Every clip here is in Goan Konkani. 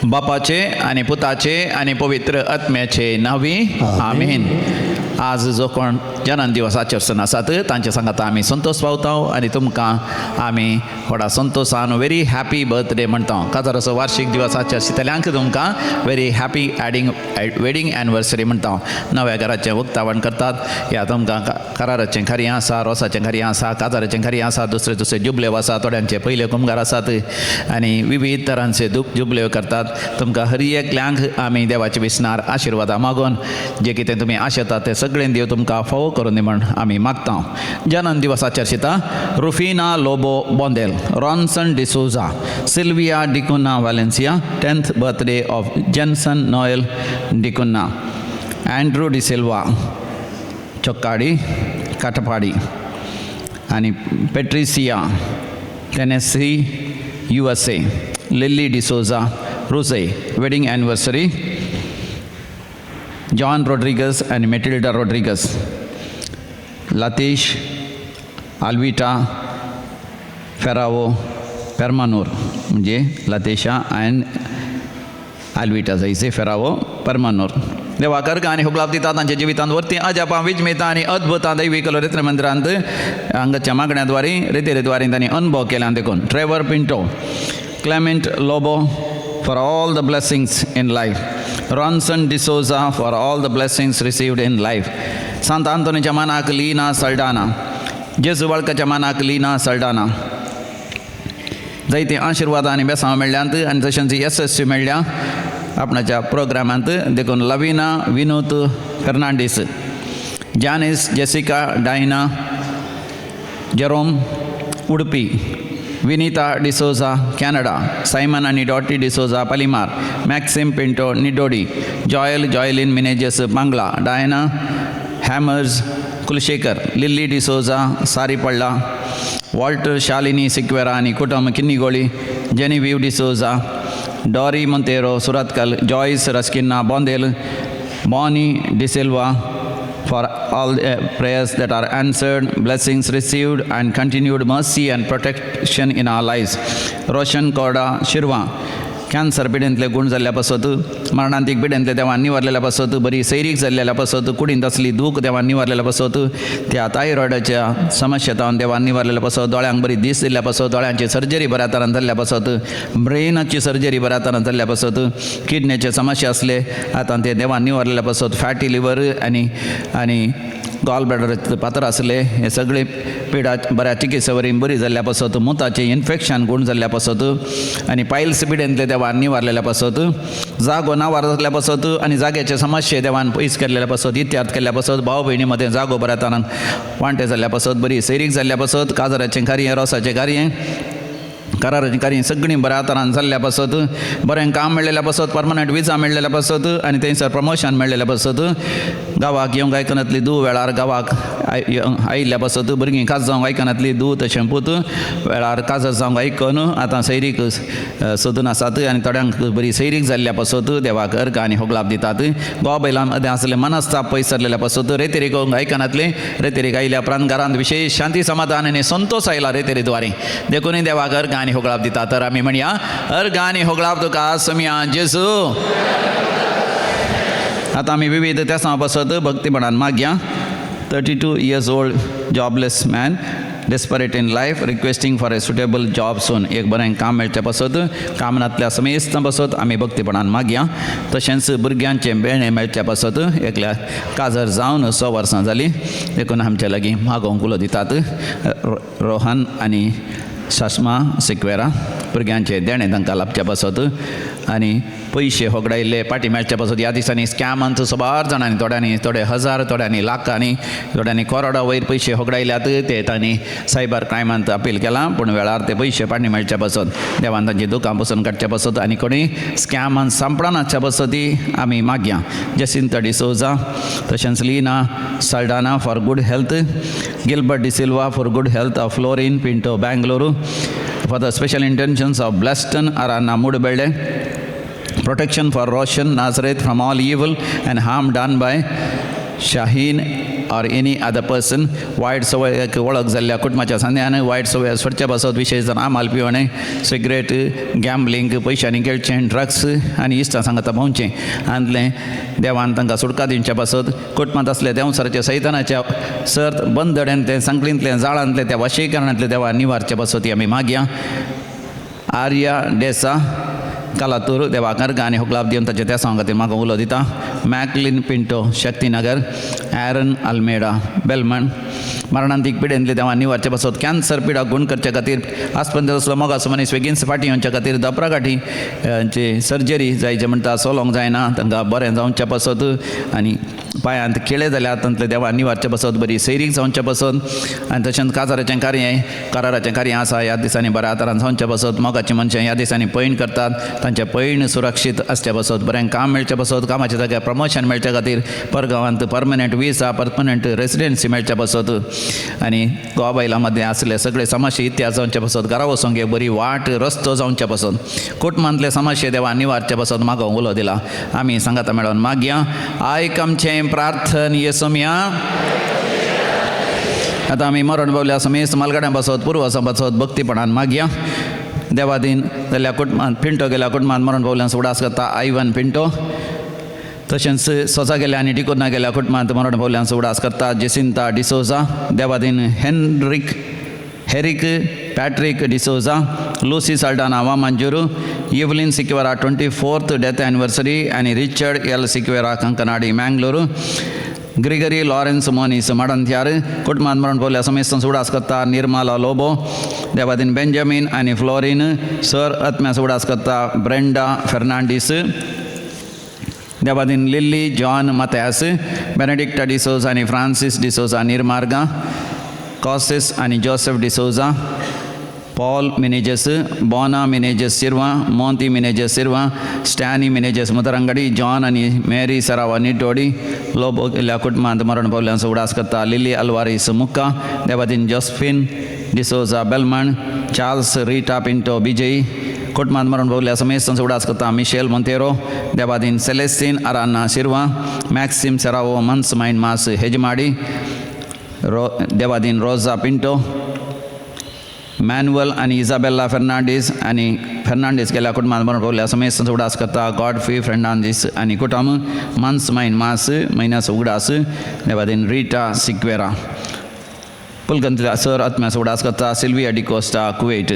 बापाचे आनी पुताचे आनी पवित्र आत्म्याचे नांवी आमेन. आज जो कोण जनन दिवस आचर्सन आसात तांचे सांगाता आमी संतोष पावता आनी तुमकां आमी व्हडा संतोशान व्हेरी हॅपी बर्थडे म्हणटा. काजाराचो वार्षिक दिवस आचर्शितल्यांक तुमकां very happy adding wedding anniversary म्हणटा. नव्या घराचें उक्तावण करतात ह्या तुमकां कराराचें कार्य आसा, रोसाचें कार्य आसा, काजाराचें कार्य आसा, दुसरे दुसरे जुबले आसा, थोड्यांचे पयले कुमगार आसात आनी विविध तरांचे जुबले करतात. तुमकां हर एकल्यांक आमी देवाचे विसनार आशिर्वादां मागून जे कितें तुमी आशेतात तें सगळें देव तुमकां फावो करून दी म्हण आमी मागता. जनन दिवस आचर्शिता Rufina Lobo Bondel, Ronson D'Souza, Sylvia D'Cunha Valencia, 10th birthday of Jenson Noel D'Cunha, Andrew D'Silva Chokkadi Katpadi आनी Patricia Tennessee USA, Lily D'Souza Rosai, wedding anniversary John Rodrigues आनी Matilda Rodrigues, Latish Alvita Ferrao Permanur, म्हणजे लतेशा आनी आल्विटा जैसे फेरावो परमानूर. देवा कर्ग आनी हुगलाप दिता तांच्या जिवितांत वरती अजापां विजमितां आनी अद्भुतां दैवी कलोरेत्र मंदिरांत हांगाच्या मागण्या द्वारी रेतेरे द्वारी तांणी अनुभव केल्या. देखून Trevor Pinto, Clement Lobo for all the blessings in life, Ronson D'Souza for all the blessings received in life, Sant आंतोनीच्या मानाक Leena Saldanha, जेजू बाळकाच्या मानाक लीना सल्डाना. जायते आशिर्वाद आनी बेसांव मेळ्ळ्यांत आनी तशेंच येसस्वी मेळ्ळ्या आपणाच्या प्रोग्रामांत. देखून Lavina Vinod Fernandes, Janice Jessica Diana Jerome Udupi, Vinita D'Souza Canada, Simon आनी Dotty D'Souza Palimar, Maxim Pinto Nidodi, Joel Joylin Menezes Bangla, Diana Hammers Kulashekar, Lily D'Souza Saripalla, Walter Shalini Sequeira आनी कुटुंब Kinnigoli, Genevieve D'Souza, Dory Monteiro Surathkal, Joyce Rasquinha Bondel, Bonnie D'Silva for all the prayers that are answered, blessings received, and continued mercy and protection in our lives. Roshan Korda Shirva, cancer पिडेंतले गूण जाल्ल्या पासत, मरणांतीक पिडेंतले देवान निवारलेल्या पासत, बरी सैरीक जाल्लेल्या पासत, कुडींत आसली दूख देवान निवारलेल्या पासत, त्या थायरॉयडाच्या समस्या देवान निवारलेल्या पासत, दोळ्यांक बरी दीस दिल्ल्या पासत, दोळ्यांची सर्जरी बऱ्या तरान जाल्ल्या पासत, ब्रेनाची सर्जरी बऱ्या तरान जाल्ल्या पासत, किडनेचे समस्या आसले आतां ते देवान निवारलेल्या पासत, फॅटी लिवर आनी आनी गॉल ब्लॅडर पात्र आसले हे सगळे पिडा बऱ्या चिकित्से वरवीं बरी जाल्ल्या पासत, मुताचें इन्फेक्शन गूण जाल्ल्या पासत आनी पायल्स पिडेंतले देवान निवारलेल्या पासत, जागो नावार जाल्ल्या पासत आनी जाग्याचे समस्ये देवान पयस केल्ल्या पासत, इत्यार्थ केल्ल्या पासत, भाव भयणी मदें जागो बऱ्या तरान वांटे जाल्ल्या पासत, बरी सैरीक जाल्ल्या पासत, काजराचें कार्य, रोसाचें कार्य, कराराचीं कार्य सगळीं बऱ्या तरान जाल्ल्या पासत, बरें काम मेळ्ळेल्या पासत, परमनंट विजा मेळ्ळेल्या पासत आनी थंयसर प्रमोशन मेळ्ळेल्या पासत, गांवाक येवंक आयकनातली दू वेळार गांवाक आयिल्ल्या पासत, भुरगीं काज जावंक आयकनातली दू तशें पूत वेळार काजर जावंक आयकून आतां सैरीक सोदून आसात आनी थोड्यांक बरी सैरीक जाल्ल्या पासत देवाक अर्घ आनी होगलाप दितात. गोवा बैलां मदें आसले मनस्ताप पयस सरलेल्या पासत, रेतेरीक आयकनातले रेतेरीक आयल्या उपरांत घरांत विशेश शांती समाधान आनी संतोष आयला रेतेरी द्वारे, देखूनय देवाक अर्घ आनी होगळाप दिता. तर आमी म्हणया, अर्घ आनी होगळाप तुका समिया जेजू. आतां आमी विविध त्या पासत भक्तीपणान मागया. 32 years old jobless man, desperate in life, requesting for a suitable job soon. एक बरें काम मेळचे पासत, काम नातल्या समेस्तां पासत आमी भक्तीपणान मागया. तशेंच भुरग्यांचें बेणें मेळचे पासत, एकल्या काजर जावन 6 वर्सां जालीं, देखून आमचे लागीं मागोवंक उलो दितात. रोहन आनी शास्मा सिक्वेरा, भुरग्यांचें देणें तांकां लाबचे पासत आनी पयशे होगडायल्ले पाटी मेळचे पासत. ह्या दिसांनी स्कॅमांत सुमार जाणांनी, थोड्यांनी थोडे हजार, थोड्यांनी लाखांनी, थोड्यांनी करोडा वयर पयशे होगडायल्यात. ते तांणी सायबर क्रायमांत अपील केलां, पूण वेळार ते पयशे पाटी मेळचे पासत, देवान तांची दुकां पसून काडचे पासत आनी कोणी स्कॅमान सांपडनाच्या पासत आमी मागया. जसिंता डिसोजा, तशेंच Lina Saldanha for good health, Gilbert D'Silva for good health of Florin Pinto Bangalore, for the special intentions of Bleston Arana Moodbelde, protection for Roshan Nazareth from all evil and harm done by Shaheen or any other person. वायट संवय वळख जाल्ल्या कुटुंबाच्या सांद्यान वायट संवय सोडच्या पासत, विशेश जावन आमाल पिवणें, सिगरेट, गॅम्बलिंग, पयशांनी खेळचें, ड्रग्स आनी इश्टां सांगता भोंवचें आंतलें देवान तांकां सुटका दिवच्या पासत, कुटुंबांत आसले देंवचाराच्या सैतानाच्या सर्त बंदड्यान तें सांकळींतलें जाळांतलें त्या वशीकरणांतलें देवा निवारच्या पासत आमी मागया. आर्या डेसा कालातूर देवा कर्गा आनी होकलाब दिवन ताच्या त्या खातीर म्हाका उलो दिता. मॅकलिन पिंटो शक्तीनगर, एरन अल्मेडा बेलमण मरणांतीक पिडेंतले देवा निवारचे पासत, कॅन्सर पिडा गुण करचे खातीर, आसपंत असलो मोगाचो मनीस बेगीन फाटीं येवच्या खातीर, दोपरागाठी सर्जरी जायचे म्हणटा सोलोंक जायना तांकां बरें जावच्या पासत आनी पांयांत खिळे जाल्यार तांतले देवा निवारचे पासत, बरी सैरीक जावच्या पासत आनी तशेंच काजाराचें कार्य कराराचें कार्य आसा ह्या दिसांनी बऱ्या तरान जावच्या पासत, मोगाची मनशां ह्या दिसांनी पैण करतात तांचें पैण सुरक्षीत आसच्या पासत, बरें काम मेळच्या पासत, कामाच्या जाग्यार प्रमोशन मेळच्या खातीर, परगांवांत परमनंट विसा परमनंट रेसिडेन्सी मेळच्या पासत आनी गोवा बायलां मदें आसले सगळे समस्या इतिहास जावच्या पासत, घरा वचोंक एक बरी वाट रस्तो जावच्या पासत, कुटुंबांतले समस्या देवा निवारच्या पासत म्हाका उलो दिला. आमी सांगाता मेळोन मागया. आयक आमचें प्रार्थन येसोमया. आतां आमी मरण पावल्या समेस्त मालगाड्यां पासत पुर्वजां पासत भक्तीपणान मागया. देवादीन जाल्यार कुटुंबांत पिंटो गेल्या कुटुंबांत मरण पावल्यान उडास करता आयवन पिंटो, तशेंच सोजा गेल्या आनी डिकोना गेल्या कुटुंबांत मरण पावल्यान उडास करता जेसिंता डिसोजा, देवादीन Henrik Herik Patrick D'Souza, Lucy Saldanha Vamanjoor, Evelyn Sequeira 24th death anniversary आनी Richard L Sequeira Kankanady Mangalore, Gregory Lawrence Moniz Madantyar कुटुंबांत मरण पावल्या समेस्तांचो उडास करता निर्मला लोबो, देवादीन बेंजामीन आनी फ्लोरीन सर आत्म्याचो उडास करता ब्रेंडा फेर्नांडीस, देवादीन लिल्ली जॉन मत्यास, बेनेडिक्टा डिसोजा आनी फ्रांसीस डिसोजा निर्मार्गा, कॉसिस आनी जोसेफ डिसोजा, पॉल मिनेजस, बोना मिनेजस सिरवा, मोंती मिनेजस सिरवा, स्टॅनी मिनेजस मुतरंगडी, जॉन आनी मेरी सरावा निटोडी लोबो गेल्ल्या कुटुंबांत मरण पावल्यांचो उडास करता लिली अल्वारीस मुक्का, देवादीन जोस्फिन डिसोजा बेलमण, चार्ल्स रिटा पिंटो बिजय कुटुंबांत मरण पावल्या समेस्तांचो उडास करता मिशेल मोंतेरो, देवादीन सेलेस्तीन अराना सिरवा, मॅक्सिम सेरावो मन्स मायन मास हेजमाडी, रो देवादीन रोजा पिंटो, मॅन्युअल आनी इजाबेल्ला फेर्नांडीस आनी फेर्नांडीस गेल्या कुटुंबांत मरण पावल्या समेस्तांचो उगडास करता गॉडफ्री फेर्नांडीस आनी कुटुंब मान्स मायन मास म्हयन्याचो उगडास, देवादीन रिटा सिक्वेरा पुलगंतल्या सर आत्म्याचो उगडास करता सिल्विया डिकोस्टा कुवेट.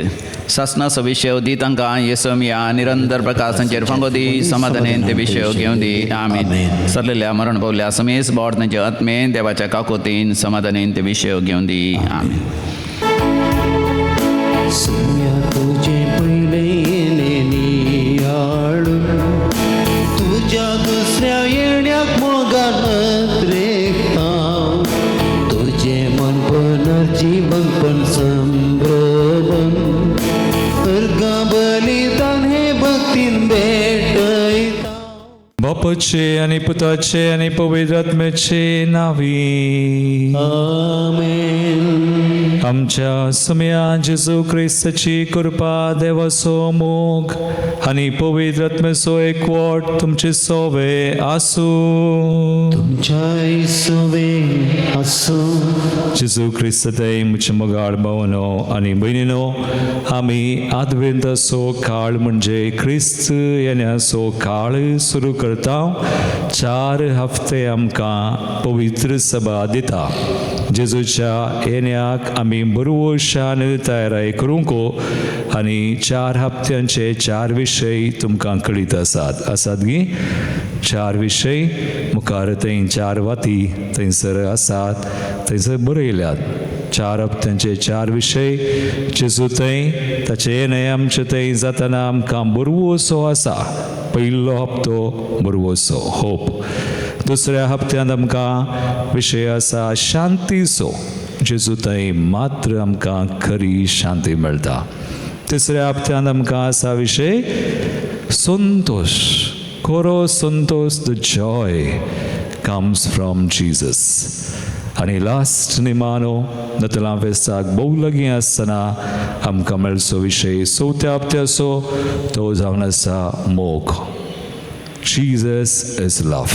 सासनाचो विशय दी तांकां येसोमया निरंतर प्रकाशांचेर फांगो दी समाधानेन ते विशय घेवन दी. आमीन. सरलेल्या मरण पावल्या समेस बोड तांचे आत्मे देवाच्या काकोतीन समाधानेन ते विशय घेवन दी. आमीन. सुम्या तुझे पयले नियाळून तुज्या दुसऱ्या येण्याक मोगान रेखता तुझे मन पुनर्जीवनपण संभ्रमन अर्घा बलिदान हे भक्तीन भेटयता. बापाचे आनी पुताचे आनी पवित्र आत्म्याचे नावी. आमेन. आमच्या सुम्या जेजू क्रिस्ताची कृपा, देवाचो मोग आनी पवित्र आत्म्याचो एकवट तुमचे सोवे आसूं. तुमच्या सुवे आसूं. जेजू क्रिस्त ते म्हजे मोगाळ भावनो आनी भयणीनो, आमी आदवेंताचो काळ म्हणजे क्रिस्त येण्याचो काळ सुरू करता. 4 हफ्ते आमकां पवित्र सभा दिता. जेजूच्या येण्याक आमी बरवशान तयाराय करूंक आनी 4 हप्त्यांचे 4 विशय तुमकां कळीत आसात आसात गी. 4 विशय मुखार थंय 4 वाती थंयसर आसात, थंयसर बरयल्यात. 4 हप्त्यांचे 4 विशय. जेजू थंय ताचें येणें आमचें थंय जातना आमकां बरवसो आसा. पयलो हप्तो बरवसो होप. दुसऱ्या हप्त्यांत आमकां विशय आसा शांतीचो. जेजू थंय मात्र आमकां खरी शांती मेळटा. तिसऱ्या हप्त्यांत आमकां आसा विशय संतोश, खरो Santosh, the joy comes from Jesus. आनी लास्ट निमानो नतलां फेस्ताक भोव लागीं आसतना आमकां मेळचो विशय चवथ्या हप्त्याचो, तो जावन आसा मोग. Jesus is love.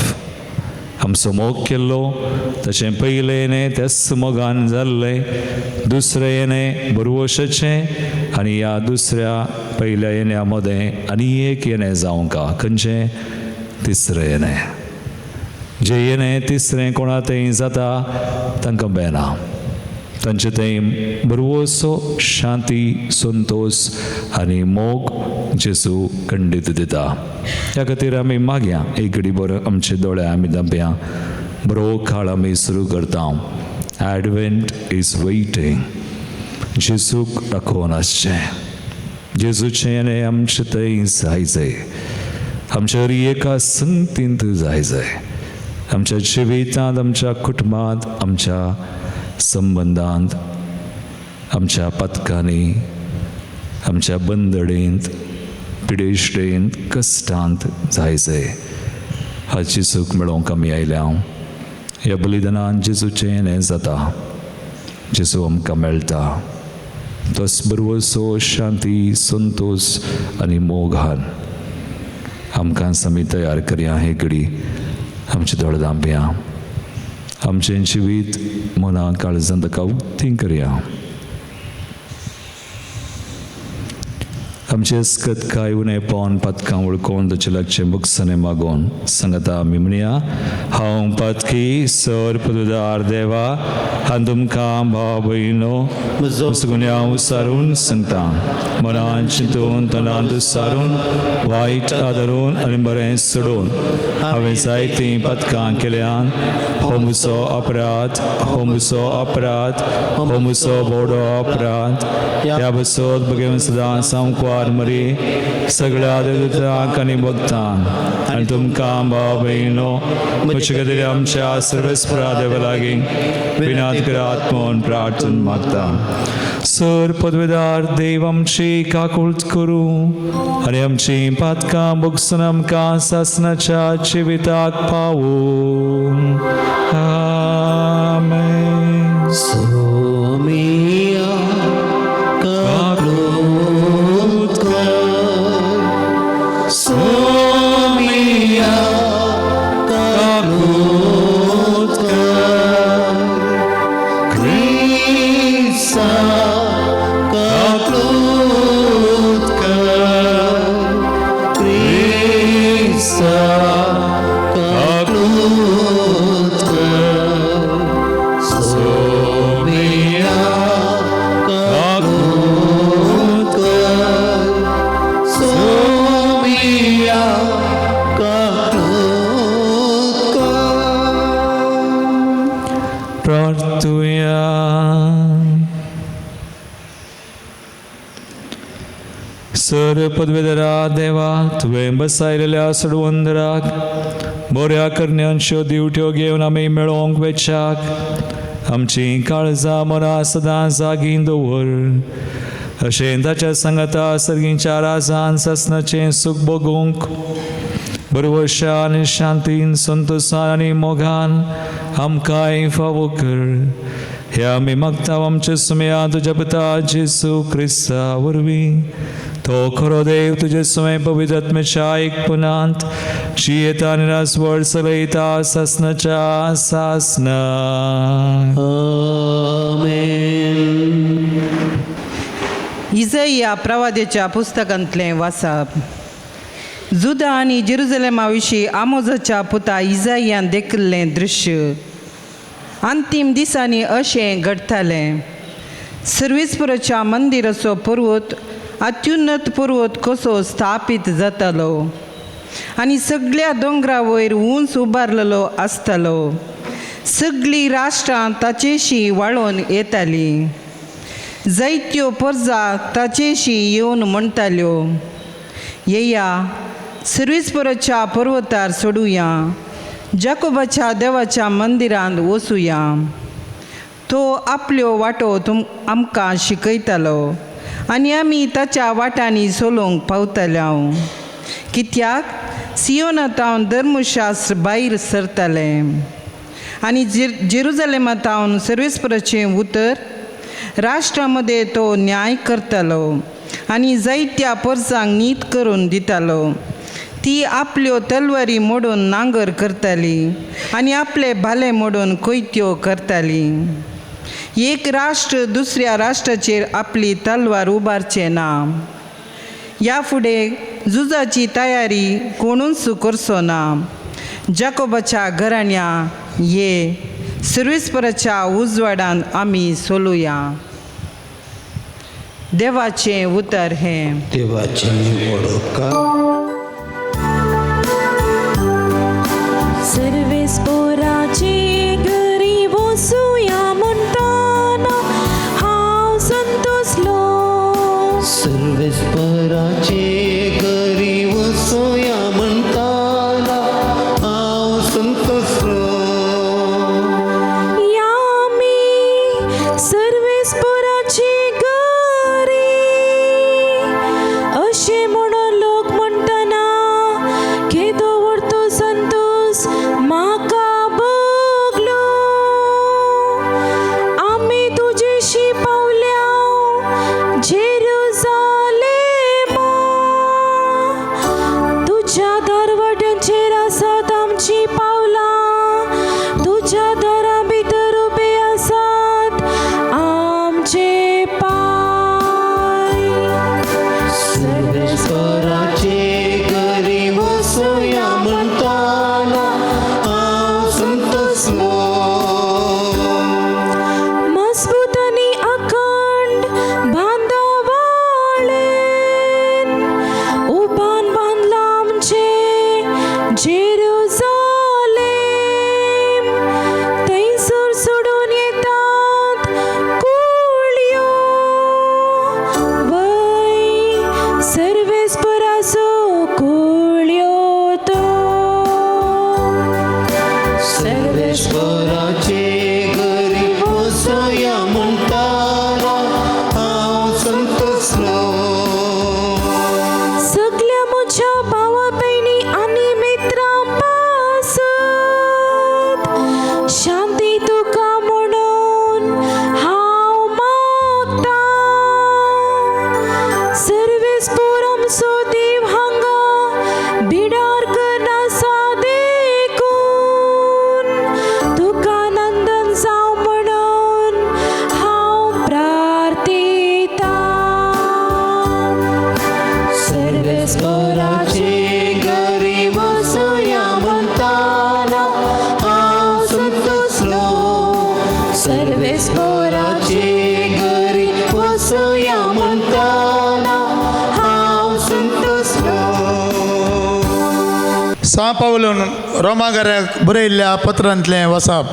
आमचो मोग केल्लो तशें पयलें येणें त्याच मोगान जाल्लें, दुसरें येणें बरवशाचें आनी ह्या दुसऱ्या पयल्या येण्या मदें आनी एक येणें जावंक खंयचें तिसरें येणें. जें येणें तिसरें कोणा थंय जाता तांकां बेना, तांचे थंय बरवसो शांती संतोश आनी मोग जेजू खंडीत दिता. ह्या खातीर आमी मागया एक घडी बरो आमचे दोळे आमी धांपया, बरो काळ आमी सुरू करता. Advent is waiting. जेजूक दाखोवन आसचें, जेजूचें येणें आमचें थंय जाय जाय, आमच्या हर एका संगतींत जाय जाय, आमच्या जिवितांत, आमच्या कुटुंबांत, आमच्या संबंदांत, आमच्या पथकांनी, आमच्या बंदडेंत, पिडेश्टेंत, कश्टांत जाय जाय. हाची जेजूक मेळोवंक आमी आयल्या. ह्या बलिदानान जेजूचें हें जाता, जेजू आमकां मेळटा. तोच बरवसो शांती संतोश आनी मोगान आमकां आमी तयार करया. हे घडी आमचे दोळे धांपया, आमचें जिवीत मना काळजान ताका उक्ती करया. आमचे अस्कत काय उणें पावन पातकां वळखून ताचे लागचें बक्षाणें मागोवन सांगता आमी म्हणया. हांव पातकी सर पदुदार देवा, हांव तुमकां भाव भयणो म्हजो गुन्यांव सारून सांगता. मनान चिंतून तनांत सारून वायट आदरून आनी बरें सोडून हांवें जायतीं पातकां केल्यान. हो म्हजो अपराध, हो म्हजो अपराध, हो म्हजो बोडो अपराध. ह्या बसोत बगेवन सदां सामकार मरी सगळ्या देवतांक आनी भक्तांक आनी तुमकां भाव भयणो म्हजे खातीर आमच्या सर्वेस्परा देवा लागीं विनाद करात म्हूण प्रार्थना मागता. सर पदवेदार देव आमची काकूळट करूं आनी आमची पातकां भोगसून आमकां सासणाच्या जिविताक पावूं. आमेन. सोमिया काकूत कर, सोमिया काकूत कर, क्रिस्ता काकूत कर, क्रिस्ता काकूत कर, सोमिया काकूत कर, सोमिया काकूत कर. प्रार्थुया. सर पदवेदरा देवा, तुवें बसायलेल्या सडवंदराक बऱ्या करण्यांच्यो दिवट्यो घेवन आमी मेळोवंक वेच्याक आमची काळजां मनां सदां जागीं दवर. अशें ताच्या सांगाता सर्गींच्या राजान सासणाचें सूख भोगूंक बरवशान शांतीन संतोशान आनी मोगान आमकांय फावो कर. ह्या आमी मागता आमच्या सुमया तुज्या पुता जेजू क्रिस्ता वरवीं. तो खरो देव तुजे सुमे पवित्र आत्म्याच्या एकपणांत जियेता आनी राजवट चलयता सासणाच्या सासना. आमेन. इजया प्रवाद्याच्या पुस्तकांतलें वाचप. जुदा आनी जेरुजलेमा विशीं आमोजाच्या पुता इजायान देखिल्लें दृश्य. अंतीम दिसांनी अशें घडटालें. सर्वेस्पराच्या मंदिराचो पर्वत अत्युन्नत पर्वत कसो स्थापीत जातालो आनी सगळ्या दोंगरा वयर उंच उबारलेलो आसतालो. सगळीं राष्ट्रां ताचेशी वाळोन येतालीं. जायत्यो परजा ताचेशी येवन म्हणटाल्यो, येया सर्वेस्पराच्या पर्वतार सोडुया, जाकोबाच्या देवाच्या मंदिरांत वचुया. तो आपल्यो वाटो तुम आमकां शिकयतालो आनी आमी ताच्या वाटांनी चलोवंक पावताले. कित्याक सियोना तावन धर्मशास्त्र भायर सरतालें आनी जेरुजलेमा तावन सर्वेस्पराचें उतर. राष्ट्रा मदें तो न्याय करतालो आनी जायत्या परजांक नीत करून दितालो. ती आपल्यो तलवारी मोडून नांगर करताली आनी आपले भाले मोडून कोयत्यो करताली. एक राष्ट्र दुसऱ्या राष्ट्राचेर आपली तलवार उबारचें ना. ह्या फुडें झुजाची तयारी कोणूच करचो ना. जाकोबाच्या घराण्या ये सर्वेस्पराच्या उजवाडान आमी सोलुया. देवाचें उतर हें. देवाचें वडोपकार. सर्वेस्पोराचे घरी वसुया म्हणटाना हांव संतोसलो. सर्वेस्पराचे घरी वसोया म्हणटाना हांव संतोसलो. या आमी सर्वेस्पोराचे घरी अशें म्हणून लोक म्हणटना केदो व्हडलो संतोस म्हाका भोगलो. आमी तुजेशी पावल्या जेरुजालेमा, तुज्या दरवट्यांचेर आसात आमचीं पावलां, तुज्या दारा भितर उबे आसात आमचे पांय. सर्वेस्पराचे घरी वसोया म्हणटाना हांव संतोसलो. मजबूत आनी अखंड बांदावळेन उबान बांदलां आमचें जेरुजालेम. थंयसर सोडून येतात कुळयो वय सर्वेस्पराचो कुळयो तो. सर्वेस्पराचे घरी वसोया म्हणटाना हांव संतोसलो. सगल्या म्हज्या भावा भयणी आनी मित्रां पासत शांती तुका म्हणून हांव मागतां. सर्वेस्पोर आमचो देव हांगा बिडार करनासा देखून तुका नंदन जावं म्हणून हांव प्रार्थेतां. सर्वेस्पराचे घरी वसोया म्हणटाना हांव संतोसलो. सर्वेस्पराचे घरी वसोया म्हणटाना हांव संतोसलो. सां पावलून रोमाघराक बरयल्ल्या पत्रांतलें वसाप.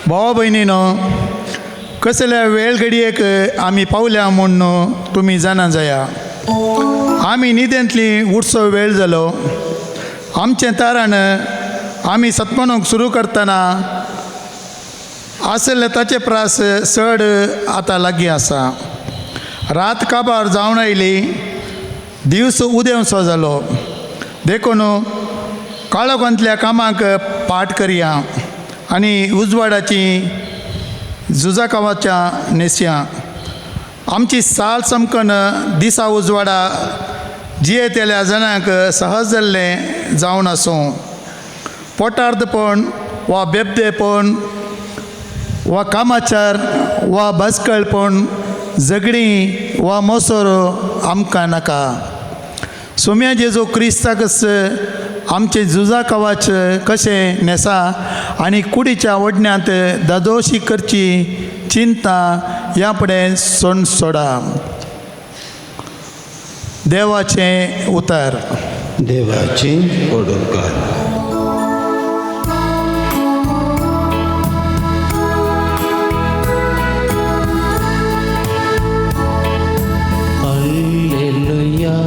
भावा भयणीनो, कसल्या वेळ घडयेक आमी पावल्या म्हूण तुमी जाणा जाया. आमी न्हिदेंतली उठचो वेळ जालो. आमचें तारण आमी सतमणूक सुरू करतना आसलें ताचे प्रास चड आतां लागीं आसा. रात काबार जावन आयली, दीस उदेवसो जालो. देखून काळोखांतल्या कामाक पाठ करया आनी उजवाडाची झुजा कामाच्या न्हेसया. आमची साल चमकन दिसा उजवाडा जियेतल्या जाणांक सहज जाल्लें जावन आसूं. पोटार्दपण वा बेबदेपण वा कामाचार वा बसकळपण, झगडीं वा मोसोरो आमकां नाका. सोम्या जेजू क्रिस्ताकच आमचें झुजा कवाच कशें न्हेसा आनी कुडीच्या वडण्यांत दादोशी करची चिंता ह्या फुडें सोण सोडा. देवाचें उतर. देवाचें वडोपकार. Alleluia,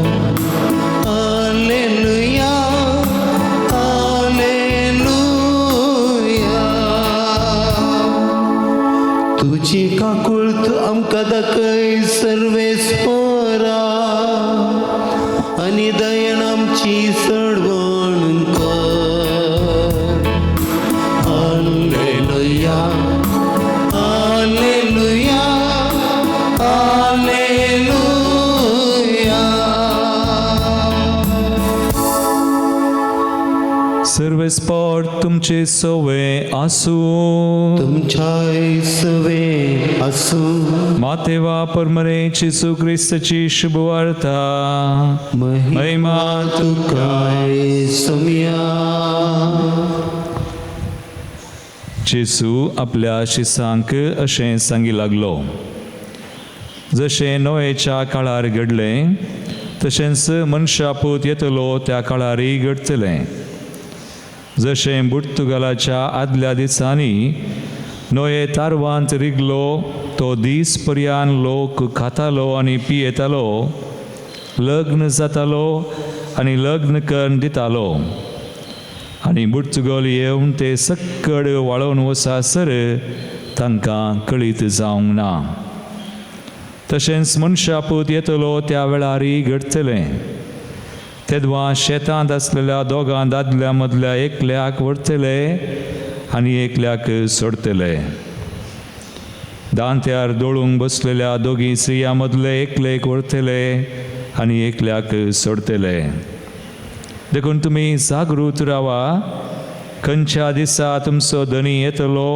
alleluia, alleluia. तुजी काकूळत आमकां दाखय सर्वेस्परा आनी दयेन आमची सडवण कर. Alleluia, alleluia, alleluia. सर्वेस्पोर तुमचे सवे आसूं. तुमच्याय सवे आसूं. मातेवा परमरे जेजू क्रिस्ताची शुभवार्ता. महिमा तुकाय सोम्या. जेजू आपल्या शिसांक अशें सांगी लागलो, जशें नोयेच्या काळार घडलें तशेंच मनशापूत येतलो त्या काळारय घडटलें. जशें पुर्तुगालाच्या आदल्या दिसांनी नोये तारवांत रिगलो तो दीस पर्यान लोक खातालो आनी पियेतालो, लग्न जातालो आनी लग्न करून दितालो, आनी पुर्तुगाल येवन ते सक्कड वाळोवन वचासर तांकां कळीत जावंक ना. तशेंच मनशापूत येतलो त्या वेळारय घडटलें. तेदवा शेतांत आसलेल्या दोगां दादल्या मदल्या एकल्याक व्हरतले आनी एकल्याक सोडटले. दांत्यार दोळूंक बसलेल्या दोगी स्त्रियां मदले एकलेक व्हरतले आनी एकल्याक सोडटले. देखून तुमी जागृत रावा, खंयच्या दिसा तुमचो धनी येतलो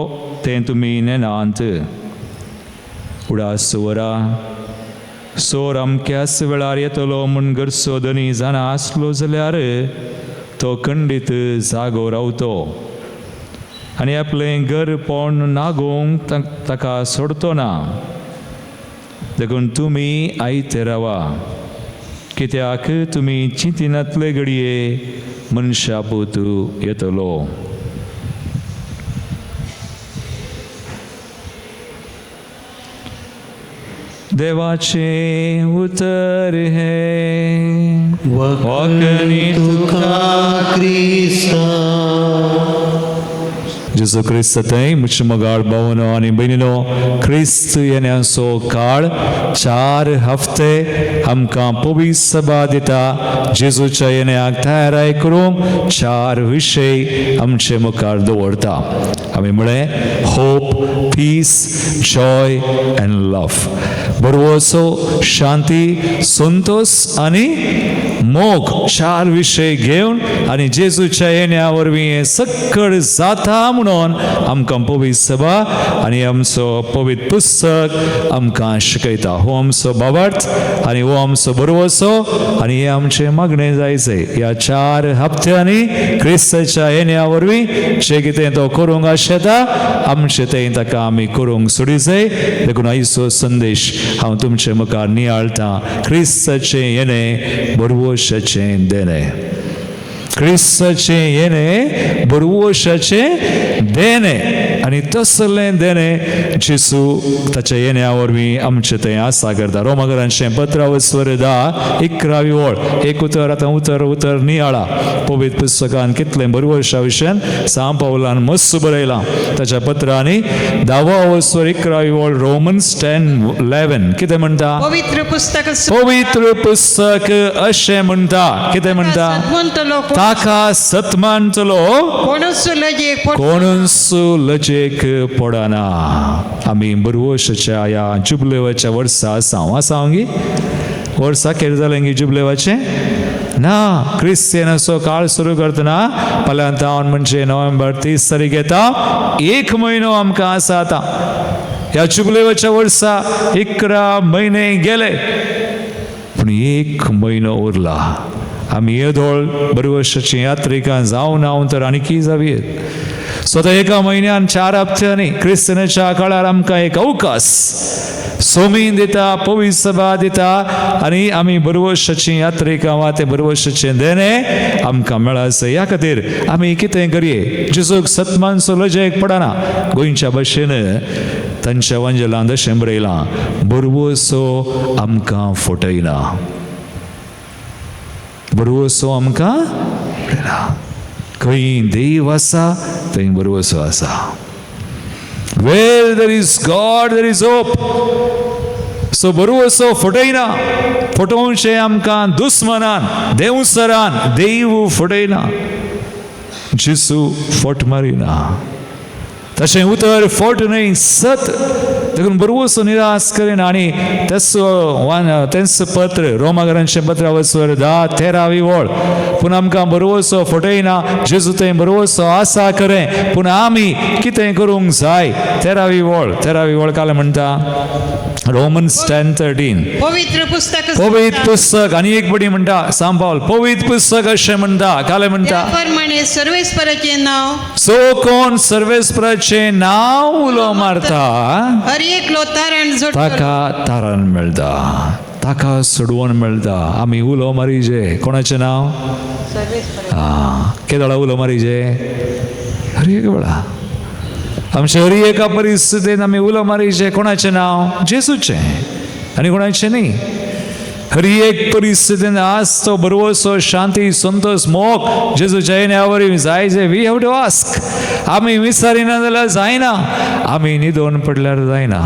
तें तुमी नेनात. उडास वरा सोर अमक्याच वेळार येतलो म्हूण घरचो धनी जाणा आसलो जाल्यार तो खंडीत जागो रावतो आनी आपलें घर पोण नागोवंक ताका सोडतो ना. देखून तुमी आयते रावा, कित्याक तुमी चिंतिनातले घडये मनशापूत येतलो. देवाचें उतर हें. वखणी तुका क्रिस्ता. जेजू क्रिस्त थंय म्हज्या मोगाळ भावनो आनी भयणीनो, क्रिस्त येण्याचो काळ 4 हफ्ते आमकां पवित्र सभा दिता. जेजूच्या येण्याक तयाराय करूंक 4 विशय आमचे मुखार दवरता. आमी म्हळें hope, peace, joy and love. बरवसो, शांती, संतोष आनी मोग, 4 विशय घेवन आनी जेजूच्या येण्या वरवीं हें सक्कड जाता म्हणून आमकां पवित्र सभा आनी आमचो पवित्र पुस्तक आमकां शिकयता. हो आमचो भावार्थ आनी हो आमचो बरवसो आनी हें आमचें मागणें जायचें. ह्या 4 हप्त्यांनी क्रिस्ताच्या येण्या वरवीं जें कितें तो करूंक आशेता आमचें तें ताका आमी करूंक सोडी जाय. देखून आयचो संदेश हांव तुमचे मुखार नियाळटां, क्रिस्ताचें येणें बरवशाचें देणें. क्रिस्ताचें येणें बरवशाचें देणें आनी तसलें देणें जेजू ताच्या येण्या वरवीं आमचें तें आसा करता. रोमाकरांचें पत्र वस्वर 10 11वी ओळ, एक उतर आतां उतर उतर नियाळा. पवित्र पुस्तकान कितलें बरवशा विशयान सांव पावलान मस्त बरयलां. ताच्या पत्रांनी 10 वस्वर 11वी ओळ, रोमन्स 10:11 कितें म्हणटा? पवित्र पुस्तक पवित्र पुस्तक अशें म्हणटा. कितें म्हणटा? ताका सतमानतलो कोणूच लजेक कोणूच लजेक पडना. आमी बरवशाच्या ह्या जुबलेवाच्या वर्सा आसा. आसा गी वर्सा केर जालें गी जुबलेवाचें ना. क्रिस्तियनाचो काळ सुरू करतना फाल्यां तावन म्हणजे नोव्हेंबर 30 तारीख येता. 1 म्हयनो आमकां आसा आतां. ह्या जुबलेवाच्या वर्सा 11 म्हयने गेले पूण 1 म्हयनो उरला. आमी येदोळ बरवशाची यात्रिकां जावन हांव तर आनीकय जावयेत. स्वता 1 म्हयन्यान 4 हप्त्यांनी क्रिस्तांच्या काळार आमकां एक अवकाश सोमीन दिता, पवित्र सभा दिता आनी आमी बरवशाची यात्रिकां वा तें बरवशाचें देणें आमकां मेळासै. ह्या खातीर आमी कितें करये? जेजूक सतमानसो लजेक पडना. गोंयच्या भाशेन तांच्या वांजेलांत अशें बरयलां, बरवसो आमकां फटयना. बरवसो आमकां फटयना. खंय देव आसा थंय बरवसो आसा. Where there is God there is hope. So बरवसो फटयना. फटोवचें आमकां दुस्मनान, देवसरान. देव फटयना, जेजू फट मारिना. तशें उतर फट न्हय, सत. देखून बरवसो निराश करीना. आनी तेंच पत्र रोमागरांचें पत्र वचवर 10-13 वळ, पूण आमकां बरवसो फटयना. जेजू थंय बरवसो आसा खरें, पूण आमी कितें करूंक जाय. 13वी वळ, 13वी वळ काल म्हणटा रोमन्स 10:13. पवित्र पुस्तक पवित्र पुस्तक. आनी एक बडी म्हणटा सांपावल पवित्र पुस्तक अशें म्हणटा, काल म्हणटा प्रमाणे सर्वेस्पराचें नांव सो कोण सर्वेस्पराचें नांव उलो मारता हर एकलो तारण जोडटलो. ताका तारण मेळटा, ताका सोडवण मेळटा. आमी उलो मारीजे कोणाचें नांव? आं, केदोळा उलो मारीजे? हर एक वेळा आमच्या हर एका परिस्थितीन आमी उलो मारीजे कोणाचें नांव? जेजूचें, आनी कोणाचें न्ही. हर एक परिस्थितीन आज तो बरवसो शांती संतोष मोग जेजूच्या येण्या वरवीं जाय जे. We have to ask. आमी विचारिना जाल्यार जायना, आमी न्हिदोन पडल्यार जायना,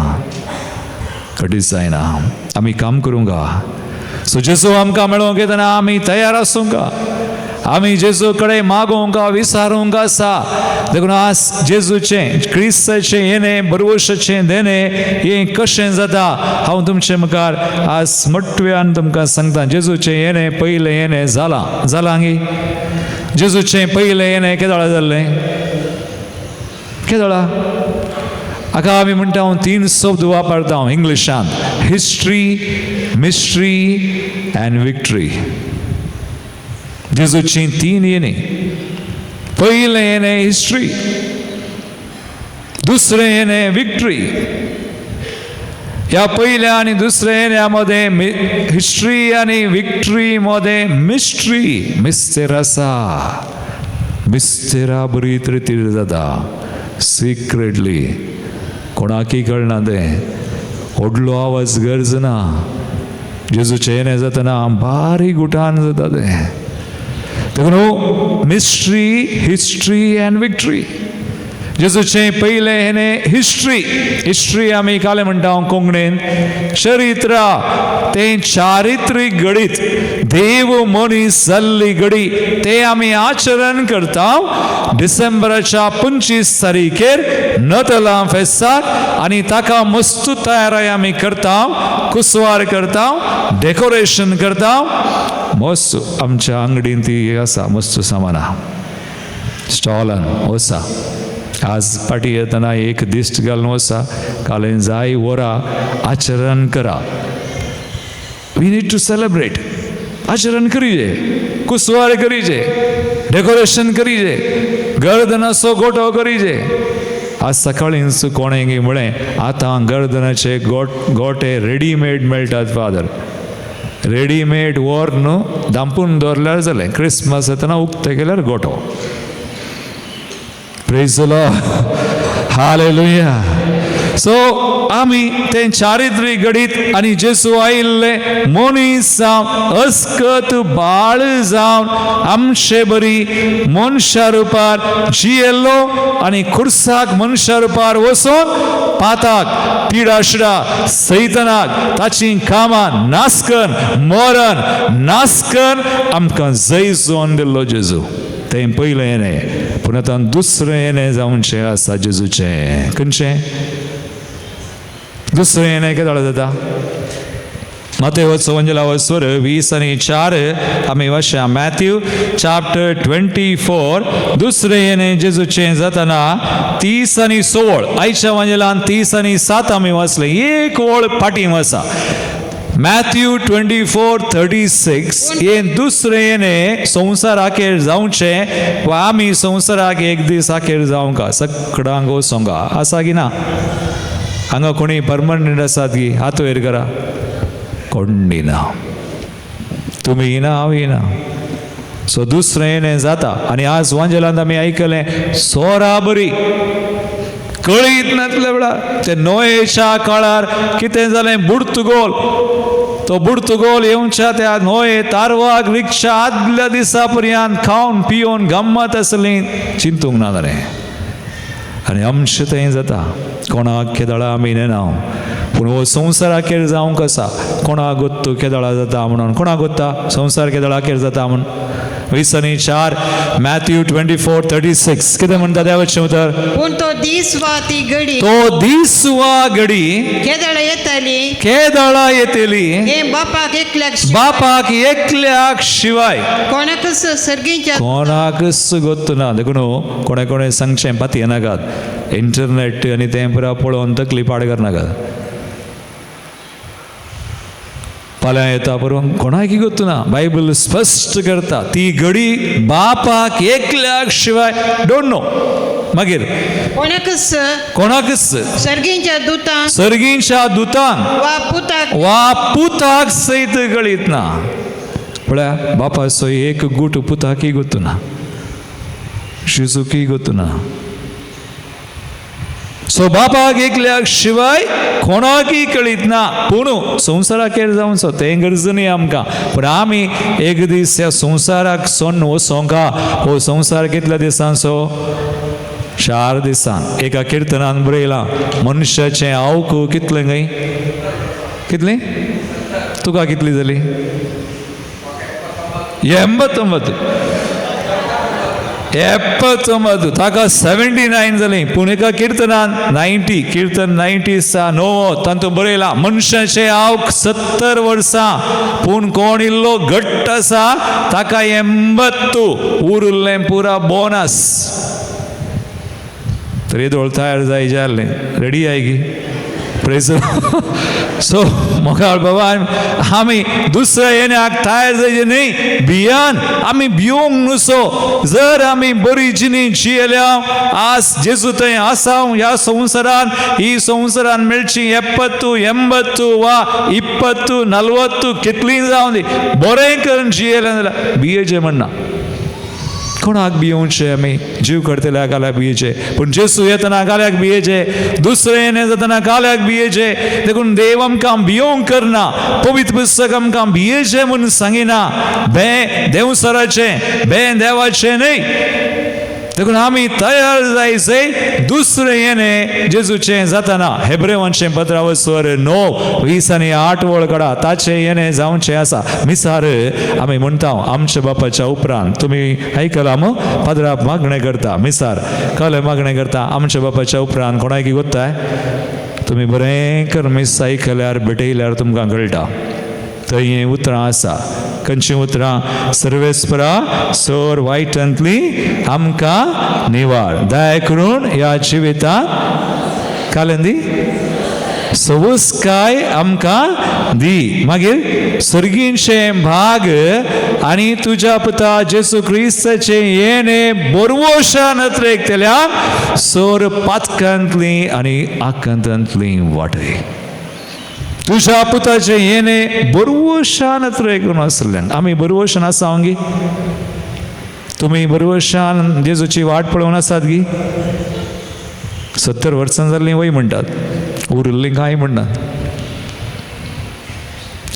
कधीच जायना. आमी काम करूंक. सो जेजू आमकां मेळोवंक येतना आमी तयार आसूंक, आमी जेजू कडेन मागोवंक विचारूंक आसा. देखून आज जेजूचें क्रिस्ताचें येणें बरवशाचें देणें हें कशें जाता हांव तुमचे मुखार आज मटव्यान तुमकां सांगता. जेजूचें येणें पयलें येणें जालां, जालां गी? जेजूचें पयलें येणें केदोळा जाल्लें? केदोळा? हाका आमी म्हणटा हांव 3 शब्द वापरता हांव इंग्लिशान, हिस्ट्री, मिस्ट्री अँड विक्ट्री. जेजूची 3 येणे. पयलें येणे हिस्ट्री, दुसरें येणे विक्ट्री. ह्या पयल्या आनी दुसऱ्या येण्या मदें हिस्ट्री आनी विक्ट्री मदें मिस्ट्री, मिस्तेर आसा. मिस्तेरा बरी रितीर जाता सिक्रेटली, कोणाकय कळना तें. व्हडलो आवाज गरज ना. जेजूचें येणें जातना बारीक गुटान जाता तें. देखून मिस्ट्री, हिस्ट्री अँड विक्ट्री. जेजूचें पयलें हेणें हिस्ट्री. हिस्ट्री आमी कालें म्हणटा हांव कोंकणीन चरित्र, तें चारित्रीक घडीत, देव मनीस जाल्ली घडी, तें आमी आचरण करता डिसेंबराच्या 25 तारखेर नतलां फेस्ताक. आनी ताका मस्त तयाराय आमी करता, कुसवार करता, डेकोरेशन करता. मस्त आमच्या आंगडीन ती आसा मस्त सामानां स्टॉलान वसा. आज पाटी येतना एक दिश्ट घालून वसा, कालें जाय वरा आचरण करा. We need to celebrate. आचरण करीजे, कुसवार करीजे, डेकोरेशन करीजे, गर्दनाचो गोटो करीजे. आज सकाळींच कोणें म्हळें आतां गर्दनाचे गोटे रेडीमेड मेळटात फादर. रेडीमेड वर न्हू धांपून दवरल्यार जालें, क्रिसमस येतना उक्तें केल्यार गोटो. Praise the Lord, hallelujah. So आमी तें चारित्रीक घडीत आनी जेजू आयिल्ले मनीस जावन अस्कत बाळ जावन आमचे बरी मनशा रुपार जियेल्लो आनी खुर्साक मनशा रुपार वचोन पाताक पिडाशिडा सैतनाक ताची कामां नासकन मरण नासकन आमकां जैजोन दिल्लो जेजू. तें पयलें येणें. पूण आतां दुसरें येणें जावचें आसा जेजूचें. खंयचें दुसरें येणें केदोळा जाता? मातेवचो वंजलावस्वर 20:4 आमी वाचया. मॅथ्यू चॅप्टर 24 दुसरें येणें जेजूचें जातना 30:16. आयच्या वंजलान 30:07 आमी वाचलें, एक वळ फाटीं आसा. मॅथ्यू 24:36 हें दुसरें येणें संवसाराचेर जावचें वा आमी संवसाराक एक दीस आखेर जावंक सगळ्यांक वचोंक आसा की ना? हांगा कोणी परमनंट आसात की हात वयर करा. कोण ना, तुमी ना, हांव ना. सो दुसरें येणें जाता. आनी आज वांजेलांत आमी आयकलें सोरा बरी कळीत नासले वेळार ते नोयेच्या काळार कितें जालें, बुडतुगोल. तो बुडतुगोल येवच्या त्या नोये तारवाक रिक्षा आदल्या दिसा पर्यंत खावन पिवन गम्मत आसली, चिंतूंक ना जालें. आनी आमचें थंय जाता. कोणाक केदळा आमी नेना, पूण हो संवसाराचेर जावंक आसा. कोणाक गोत्तू केदळा जाता म्हणून, कोणाक गोत्ता संवसार केदळाचेर जाता म्हूण. 20:4, मॅथ्यू 24:36. कितें म्हणटा देवाचें उतर? पूण तो दीस वा ती घडी, तो दीस वा घडी केदळा येताली, केदळा येतली, हें बापाक एकल्याक शिवाय, बापाक एकल्याक शिवाय कोणाकच सर्गीच्या कोणाकच गोत्तु ना. देखून कोणें कोणें सांगचें पाती येनाकात, इंटरनेट आनी तें पुरा पळोवन तकली पाड करनाकात. फाल्यां येता बरोवन कोणाकी गोत्तु ना. बायबल स्पश्ट करता ती घडी बापाक एकल्याक शिवाय don't know. मागीर कोणाकच कोणाकच सर्गीच्या दुतांक, सर्गीच्या दुतांक वा पुताक, वा पुताक सयत कळीत ना. म्हळ्यार बापाचो एक गूट पुताकय गोत्तु ना, जेजूकय गोत्तु ना. सो बापाक एकल्याक शिवाय कोणाकय कळीत ना. पूण संवसाराक जावचो तें गरज न्ही आमकां, पूण आमी एक दीस ह्या संवसाराक सोडून वचोंका. हो संवसार कितल्या दिसांचो? 4 दिसां. एका किर्तनान बरयलां मनशाचें आवक कितलें गाय? कितलें? तुका कितली जाली? 89. 79. ताका 79 जाली. पूण एका किर्तनान 90, किर्तन 90 तातूंत बरयलां मनशाचें आवक 70 वर्सां, पूण कोण इल्लो घट्ट आसा ताका 80 उरिल्लें पुरा बोनस. तर येदोळ तयार जाय जालें, रेडी I गी? प्रेज. सो मोगाळ बाबा, आमी दुसऱ्या येण्याक तयार जायचे न्ही भियान. आमी भिवंक नुसो. जर आमी बरी जिणी जियेल्या आज जेजू थंय आसा ह्या संवसारान, ही संवसारान मेळची 70, 80 वा 20, 40 कितलीं जावन दी, बरें करून जियेलें जाल्यार भियेचें म्हणना. कोणाक भियोवचें आमी? जीव करतल्या काल्याक भियेचें, पूण जेजू येतना काल्याक भियेचें, दुसरें येणें जातना काल्याक भियेचें. देखून देव आमकां भियोवंक करना, पवित्र पुस्तक आमकां भियेचें म्हूण सांगिना. भें देंवसराचें, भें देवाचें न्हय. देखून आमी तयार जायचे दुसरें येणें जेजूचें जातना. हेब्रेवांचें पत्रावस्वर 9:20 वळ कडा ताचें येणें जावचें आसा. मिसार आमी म्हणटा आमच्या बापाच्या उपरांत, तुमी आयकलां मू? पाद्राप मागणें करता, मिसार कले मागणें करता आमच्या बापाच्या उपरांत. कोणाकी गोत्ताय? तुमी बरें कर मिस आयकल्यार भेटयल्यार तुमकां कळटा. थंय हें उतरां आसा. खंयचीं उतरां? सर्वेस्परा सोर वायटांतली आमकां निवार, दया करून ह्या जिवितांत कालें दी सवस्काय आमकां दी. मागीर सर्गींचे भाग आनी तुज्या पुता जेजू क्रिस्ताचें येणें बरवोशा नत्रेकतल्या सोर पातकांतली आनी आकांतांतली वाटय. तुज्या पुताचें येणें बरवशान करून आसल्यान आमी बरवशान आसा गी? तुमी बरवशान जेजूची वाट पळोवन आसात गी? 70 वर्सां जाल्लीं वय म्हणटात, उरिल्लीं कांय म्हणनात.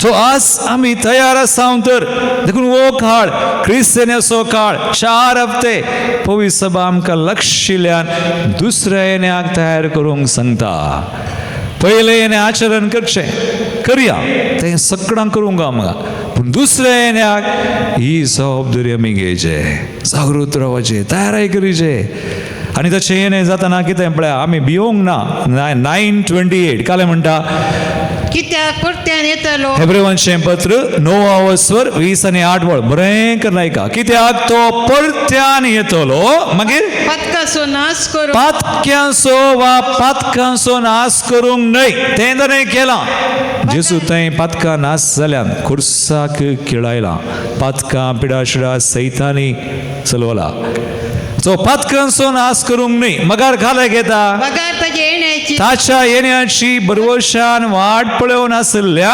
सो आज आमी तयार आसा तर. देखून हो काळ क्रिस्तांवाचो काळ, 4 हप्ते पवित्र सभा आमकां लक्षिल्यान दुसऱ्या येण्याक तयार करूंक सांगता. पयलें येणें आचरण करचें, करया तें सगळ्यांक करूंक आमकां, पूण दुसऱ्या येण्याक ही जबाबदारी आमी घेवचे, जागृत रावचें, तयाराय करीचे. आनी तशें येणें जातना कितें पळया आमी भिवंक ना. 9:28 कालें म्हणटा कित्याक परत्यान येतलो? हेब्रेवांचें पत्र 9:20 वळ बरें करून आयका. कित्याक तो परत्यान येतलो, मागीर पातकाचो नाश करूंक, पातक्यांचो वा पातकांचो नाश करूंक न्हय, तें ताणें केलां. जेजू थंय पातकां नाश जाल्यान खुर्साक खेळायला, पातकां पिडाशिडा सैतानी चलवला. सो पातकांचो नाश करूंक न्हय, मगार खाल्याक येता बगार ताच्या येण्याची, ताच्या येण्याची बरवशान वाट पळोवन आशिल्ल्या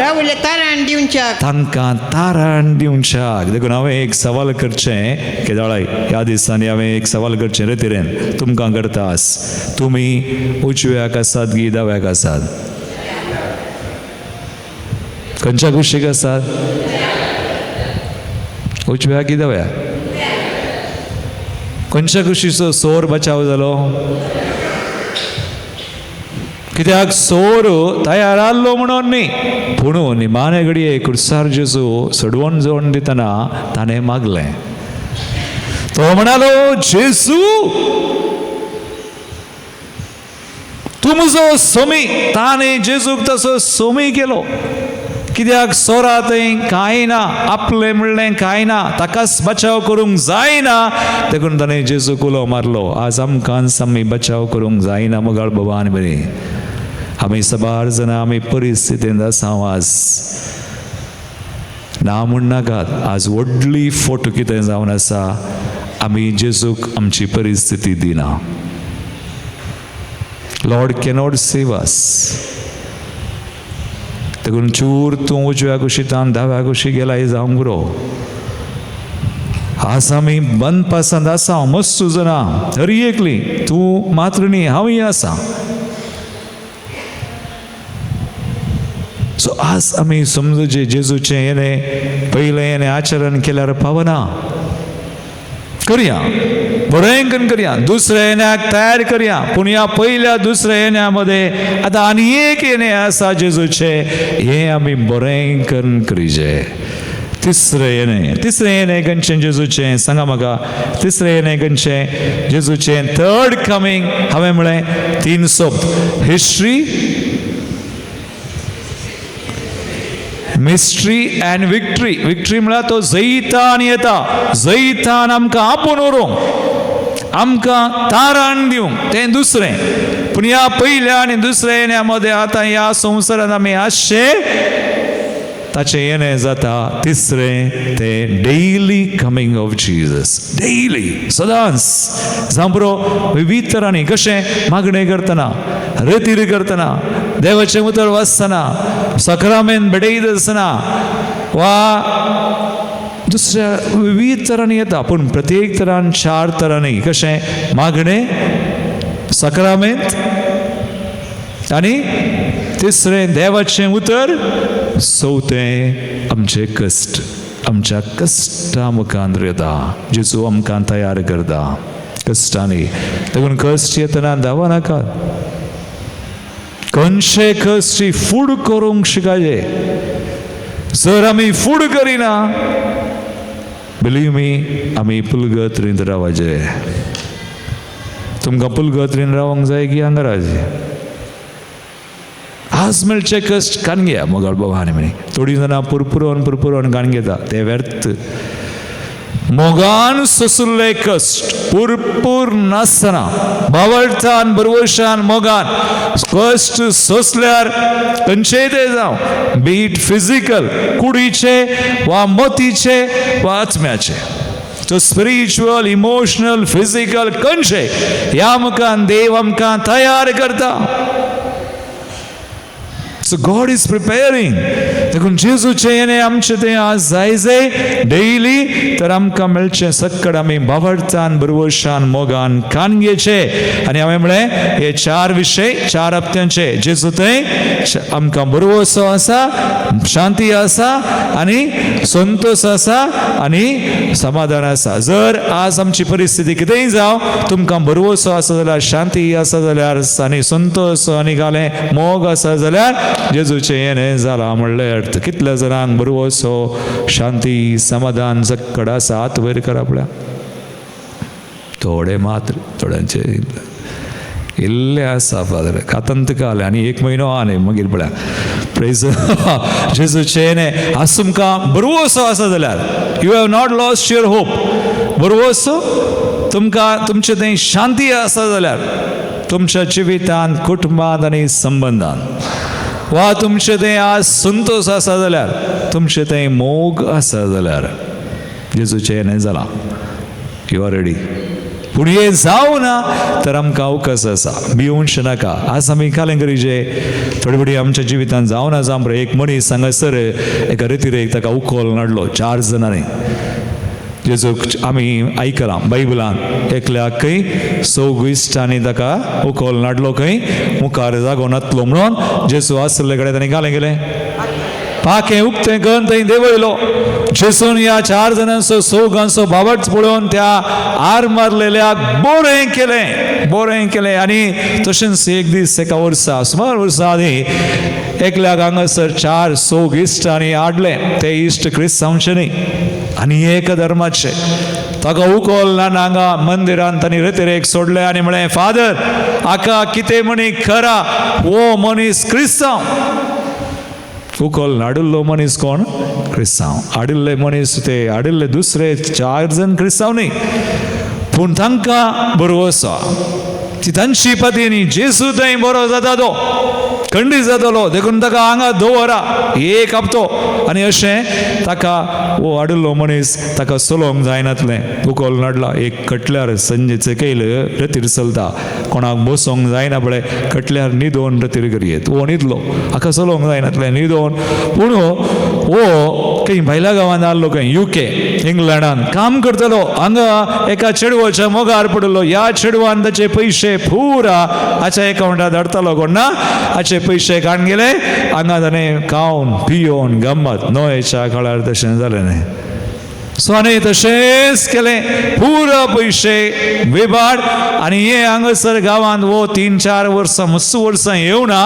रावले तारण दिवच्याक, तांकां तारण दिवच्याक. देखून हांवें एक सवाल करचें केदाळाय ह्या दिसांनी हांवें एक सवाल करचें रे तिरेन तुमकां करता आस, तुमी उजव्याक आसात गी दाव्याक आसात? खंयच्या कुशीक आसात? उजव्याक की दाव्याक? खंयच्या कुशीचो सोर बचाव जालो? कित्याक सोर तयार आहलो म्हणून न्ही, पूण निमाणे घडये कुर्सार जेजू सडवण जोडून दितना ताणें मागलें. तो म्हणालो, जेजू तूं म्हजो सोमी. ताणें जेजूक तसो सोमी केलो. कित्याक सोरा थंय कांय ना, आपलें म्हणलें कांय ना, ताकाच बचाव करूंक जायना, देखून ताणें जेजूक उलो मारलो. आज आमकां आमी बचाव करूंक जायना मोगाळ बाबा आनी बरी. आमी साबार जाणां आमी परिस्थितींत आसा आज. ना म्हणनाकात, आज व्हडली फोटो कितें जावन आसा, आमी जेजूक आमची परिस्थिती दिना. Lord cannot save us. देखून चूर तूं उजव्या कुशीतान दाव्या कुशी गेला जावंक पुरो. आज आमी बंद पासांत आसा, मस्त जाणां हरी एकली, तूं मात्र न्ही, हांवूय आसा. सो आज आमी समजुचें जेजूचें येणें पयलें येणें आचरण केल्यार पावना. करया, बरें करून करया, दुसऱ्या येण्याक तयार करया. पूण ह्या पयल्या दुसऱ्या येण्या मदें आतां आनी एक येणें आसा जेजूचें, हें आमी बरें करून करीजे. तिसरें येणें, तिसरें येणें खंयचें जेजूचें सांगा म्हाका. तिसरें येणें खंयचें जेजूचें? Third coming. हांवें म्हळें तीन शब्द, history, mystery and victory. Victory म्हळ्यार तो जैतान येता, जैतान आमकां आपोवन व्हरूंक, आमकां ताराण दिवंक, तें दुसरें. पूण ह्या पयल्या आनी दुसऱ्या येण्या मदें आतां ह्या संवसारांत आमी आसचे ताचें येणें जाता तिसरें, तें daily coming of Jesus. Daily, सदांच जावं पुरो विवीध तरांनी. कशें? मागणें करतना, रेतीर करतना, देवाचें उतर वाचतना, सकरामेन भेटयत आसतना, वा दुसऱ्या विवीध तरांनी येता. पूण प्रत्येक तरान चार तरांनी. कशें? मागणें, सकरामेंत, आनी तिसरें देवाचें उतर, चवथें आमचें कश्ट. आमच्या कश्टा मुखार येता जेजू, आमकां तयार करता कश्टांनी. देखून कश्ट येतना धांवा नाकात. खंयचे कश्ट फूड करूंक शिकाजे. जर आमी फूड करिना, बिलीव मी, आमी पुलगत्रींत रावाचे. तुमकां पुलगत्रीन रावंक जाय की हांगा रावचें? आज मेळचे कश्ट कान घेया मोगाळ बाबा आनी म्हणी. थोडीं जाणां पुरपुरोन पुरपुरोन कान घेता, ते व्यर्थ. मोगान सोसुल्ले कश्ट पुरपूर नासतना, बावळटान बरवशान मोगान कश्ट सोसल्यार खंयचेय ते जावं, बीट फिजिकल, कुडीचे वा मतीचे वा आत्म्याचे, सो स्पिरिच्युअल, इमोशनल, फिजिकल, खंयचे ह्या मुखान देव आमकां तयार करता. So God is preparing. देखून जेजूचें येणें आमचें तें आज जाय जाय डेली, तर आमकां मेळचें सक्कड आमी बावडतान बरवशान मोगान कान घेवचें. आनी हांवें म्हळें हे चार विशय चार हप्त्यांचे. जेजू थंय आमकां बरवसो आसा, शांती आसा, आनी संतोश आसा, आनी समाधान आसा. जर आज आमची परिस्थिती कितेंय जावं, तुमकां बरवसो आसा जाल्यार, शांती आसा जाल्यार, आनी संतोश आनी घालें मोग आसा जाल्यार जेजूचें येणें जालां म्हणलें अर्थ. कितल्या जाणांक बरवसो, शांती, समाधान सक्कड आसा? हात वयर करा पळया. थोडे मात्र, थोड्यांचे इल्लें आसा फादर कातंत काल आनी एक म्हयनो आहा न्ही मागीर पळया. प्रेज जेजूचें येणें आज तुमकां बरवसो आसा जाल्यार, you have not lost your hope. बरवसो तुमकां तुमचें थंय शांती आसा जाल्यार, तुमच्या जिवितांत, कुटुंबांत आनी संबंदान, वा तुमचें थंय आज संतोश आसा जाल्यार, तुमचें थंय मोग आसा जाल्यार, जेजूचें येणें जालां, you are ready. पूण हें जावं ना तर आमकां अवकाश आसा, भिवूंक नाका. आज आमी कालें करीजे थोडे थोडी आमच्या जिवितांत जावं ना जावं. एक मनीस हांगासर एका रेतिरेक ताका उखल नाडलो चार जाणांनी. जेजूक आमी आयकलां बायबलान, एकल्याक खंय चौग इश्टांनी ताका उखल नाडलो, खंय मुखार जागो नातलो म्हणून जेजू आसले कडेन ताणें घालें गेलें पाखें उक्तें करून थंय देंवयलो. जेसून ह्या 4 जाणांचो चौगांचो बाबट पळोवन त्या आर मारलेल्याक बरें केलें, बरें केलें. आनी तशेंच एक दीस एका वर्सा, सुमार वर्सां आदीं एकल्याक हांगासर 4 चौग इश्टांनी हाडले. ते इश्ट क्रिस्तांवचे न्ही आनी एक धर्माचे. ताका उकोल ना हांगा मंदिरान तांणी रेतिरेक सोडलें आनी म्हळें, फादर हाका कितें म्हणी खरा हो मनीस क्रिस्तांव. उकोल हाडिल्लो मनीस कोण? क्रिस्तांव. हाडिल्ले मनीस ते हाडिल्ले दुसरे 4 जण क्रिस्तांव न्ही, पूण तांकां बरो आसा ती तांची पती न्ही. जेसू थंय बरो जाता, तो खंडीत जातलो, देखून ताका हांगा दवरा एक हप्तो. आनी अशें ताका हो हाडिल्लो मनीस ताका चलोवंक जायनातलें. उकोल नाडला एक कटल्यार संजे चकयल रतीर चलता, कोणाक बसोंक जायना पळय, कटल्यार न्हिदोन रतीर करयेत. हो न्हिदलो, हाका चलोवंक जायनातलें न्हिदोन. पूण हो खंय भायल्या गांवांत आहलो, खंय युके इंग्लंडान काम करतलो. हांगा एका चेडवाच्या मोगार पडलो. ह्या चेडवान ताचे पयशे पुरा हाच्या एकावंटार धाडतालो कोण ना, हाचे पयशे काडून गेले. हांगा ताणें खावन पियोवन गम्मत. नोयेच्या काळार तशें जालें न्ही. सो आनी तशेंच केलें, पुरा पयशे विबाड. आनी हे हांगासर गांवांत वो 3-4 वर्सां मस्त वर्सां येवना,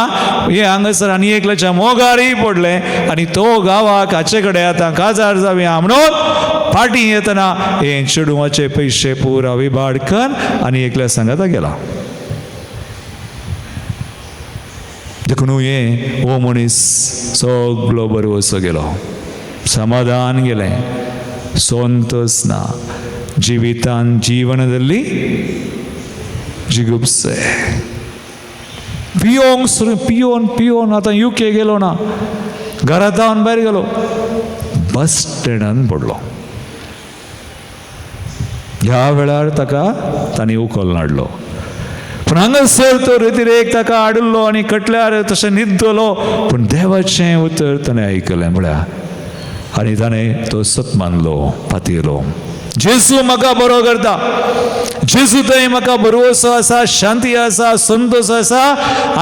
हे हांगासर आनी एकल्याच्या मोगारय पडलें. आनी तो गांवाक हाचे कडेन आतां काजार जावया म्हणून फाटीं येतना हे चेडवाचे पयशे पुरा विबाड कर आनी एकल्या सांगाता गेला. देखून हे हो मनीस सगलो बरो असो गेलो, समाधान गेलें, संतोष ना जिवितान, जीवनದಲ್ಲಿ जिगुप्से. पियोंक सुरू, पियोन पियोन आतां युके गेलो ना, घरांत भायर गेलो, बस स्टँडान पडलो. ह्या वेळार ताका तांणी उखल हाडलो. पूण हांगासर तो रेतिरेक ताका हाडिल्लो आनी कटल्यार तशें न्हिदतलो. पूण देवाचें उतर ताणें आयकलें म्हळ्यार, आनी ताणें तो सत मानलो, पातयलो. जेजू म्हाका बरो करता, जेजू थंय म्हाका भरवंसो आसा, शांती आसा, संतोश आसा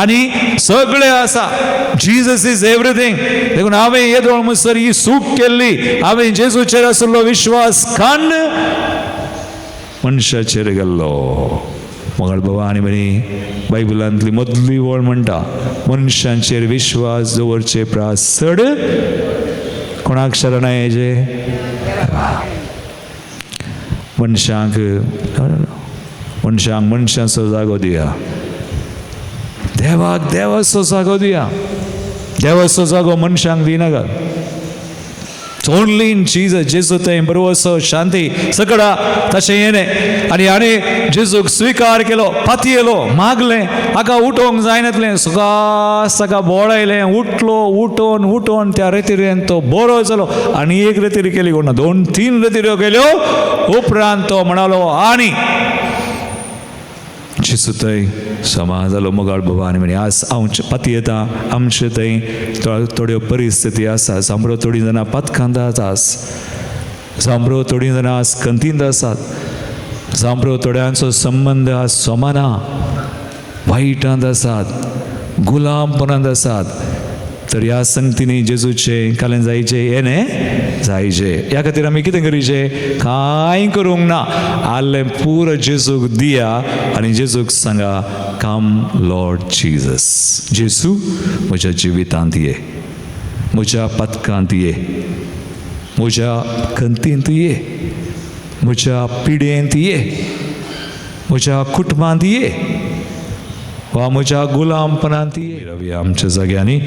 आनी सगळें आसा. Jesus is everything. देखून हांवें येदोळ म्हणसर ही चूक केल्ली. हांवें जेजूचेर आशिल्लो विश्वास काडून मनशाचेर गेल्लो. मंगळ बाबा आनी बरी बायबलांतली मदली वळ म्हणटा, मनशांचेर विश्वास दवरचे प्रास चड कोणाक शरणां येजे. मनशांक मनशांक मनशांचो जागो दिया, देवाक देवाचो जागो दिया. देवाचो जागो मनशांक दिनाका. Only in Jesus. जेजू थंय बरोसो, शांती सगळा तशें येणें. आनी हाणें जेजूक स्विकार केलो, पातयेलो, मागलें. हाका उठोवंक जायनातलें, सकास ताका बोळायलें. उठलो, उठोवन उठोवन त्या रेतिरेन तो बरो जालो. आनी एक रेतीर केली कोण ना, 2-3 रेतिऱ्यो केल्यो. उपरांत तो म्हणालो आनी जेजू थंय समा जालो. मोगाळ बाबा आनी म्हणी आज हांव पातयेता. आमचे थंय थोड्यो परिस्थिती आसा. जांबरो थोडीं जाणां पातकांत आसात, जांबरो थोडीं जाणां आज कंतींत आसात, जांबरो थोड्यांचो संबंद आज सोमाना वायटांत आसात, गुलामपणांत आसात. तर ह्या संगतींनी जेजूचे काल्यान जायचे, येणे जायचे. ह्या खातीर आमी कितें करीचे? कांय करूंक ना, आल्लें पुरो जेजूक दिया आनी जेजूक सांगा, कम लॉर्ड जीजस, जेजू म्हज्या जिवितांत ये, म्हज्या पथकांत ये, म्हज्या खंतींत ये, म्हज्या पिडेंत ये, म्हज्या कुटुंबांत ये वा म्हज्या गुलामपणांत ये. रवी आमच्या जाग्यांनी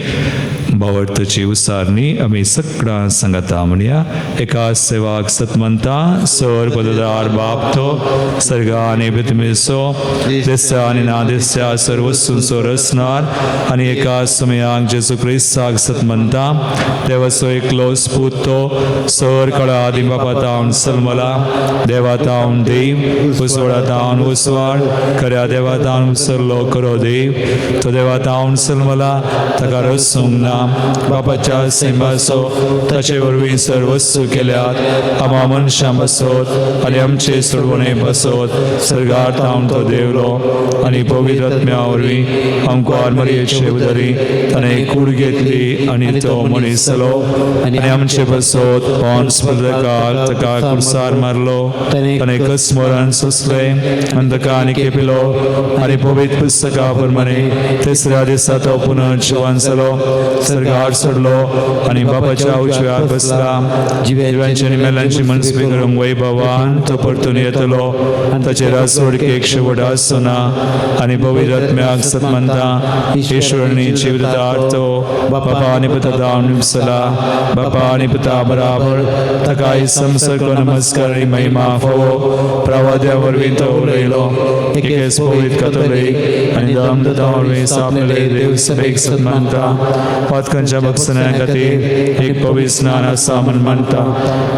भावार्थाची उसारणी आमी सगळ्यां सांगता म्हणया. एका सेवाक सतमंता सर पददार बाप तो सर्गा आनी पृथ्वीचो दिसता आनी ना दिसता सर्व वस्तूंचो रचणार आनी एका समयाक जेजू क्रिस्ताक सतमंता देवाचो एकलो पूत तो सर कळा आदी बापा तावन सलमला देवा तावन देव उसवाडा तावन उसवाड खऱ्या देवा तावन सरलो खरो देव तो देवा तावन सलमला ताका रसूंक ना बापाच्या सेंबासो ताचे वरवीं सर्वस्व केल्यात आमा मनशां बसोत आनी आमचे सोडवणे बसोत सर्गार तावन तो देवलो आनी पवित्र आत्म्या वरवीं आमकां आरमरियेचे उदरी ताणें कूड घेतली आनी तो मनीस जालो आनी आमचे बसोत पोन्स पदकाल ताका कुर्सार मारलो ताणें कस मरण सोंसलें आनी ताका आनी खेपिलो आनी पवित्र पुस्तका प्रमाणे तिसऱ्या दिसा तो पुनः जिवन जालो सर्गार चडलो आनी बापाच्या उजव्याक बसला जिव्यांची आनी मेल्यांची मनस्वी करूंक वैभवान तो परतून येतलो ताचे राजवडकेक शेवट आसचो ना आनी पवित्र आत्म्याक सत्मानता ईश्वरणी जिवता तो बापा आनी पुता दावन निपसला बापा आनी पुता बराबर ताकाय संसर्ग नमस्कार आनी महिमा फावो प्रवाद्या वरवीं तो उलयलो एकेच पवित्र कथोलीक आनी दामदता वरवीं स्थापलेले देव सभेक सन्मानता पातकांच्या भक्षणा खातीर एक पवित्र स्नान आसा म्हूण मानता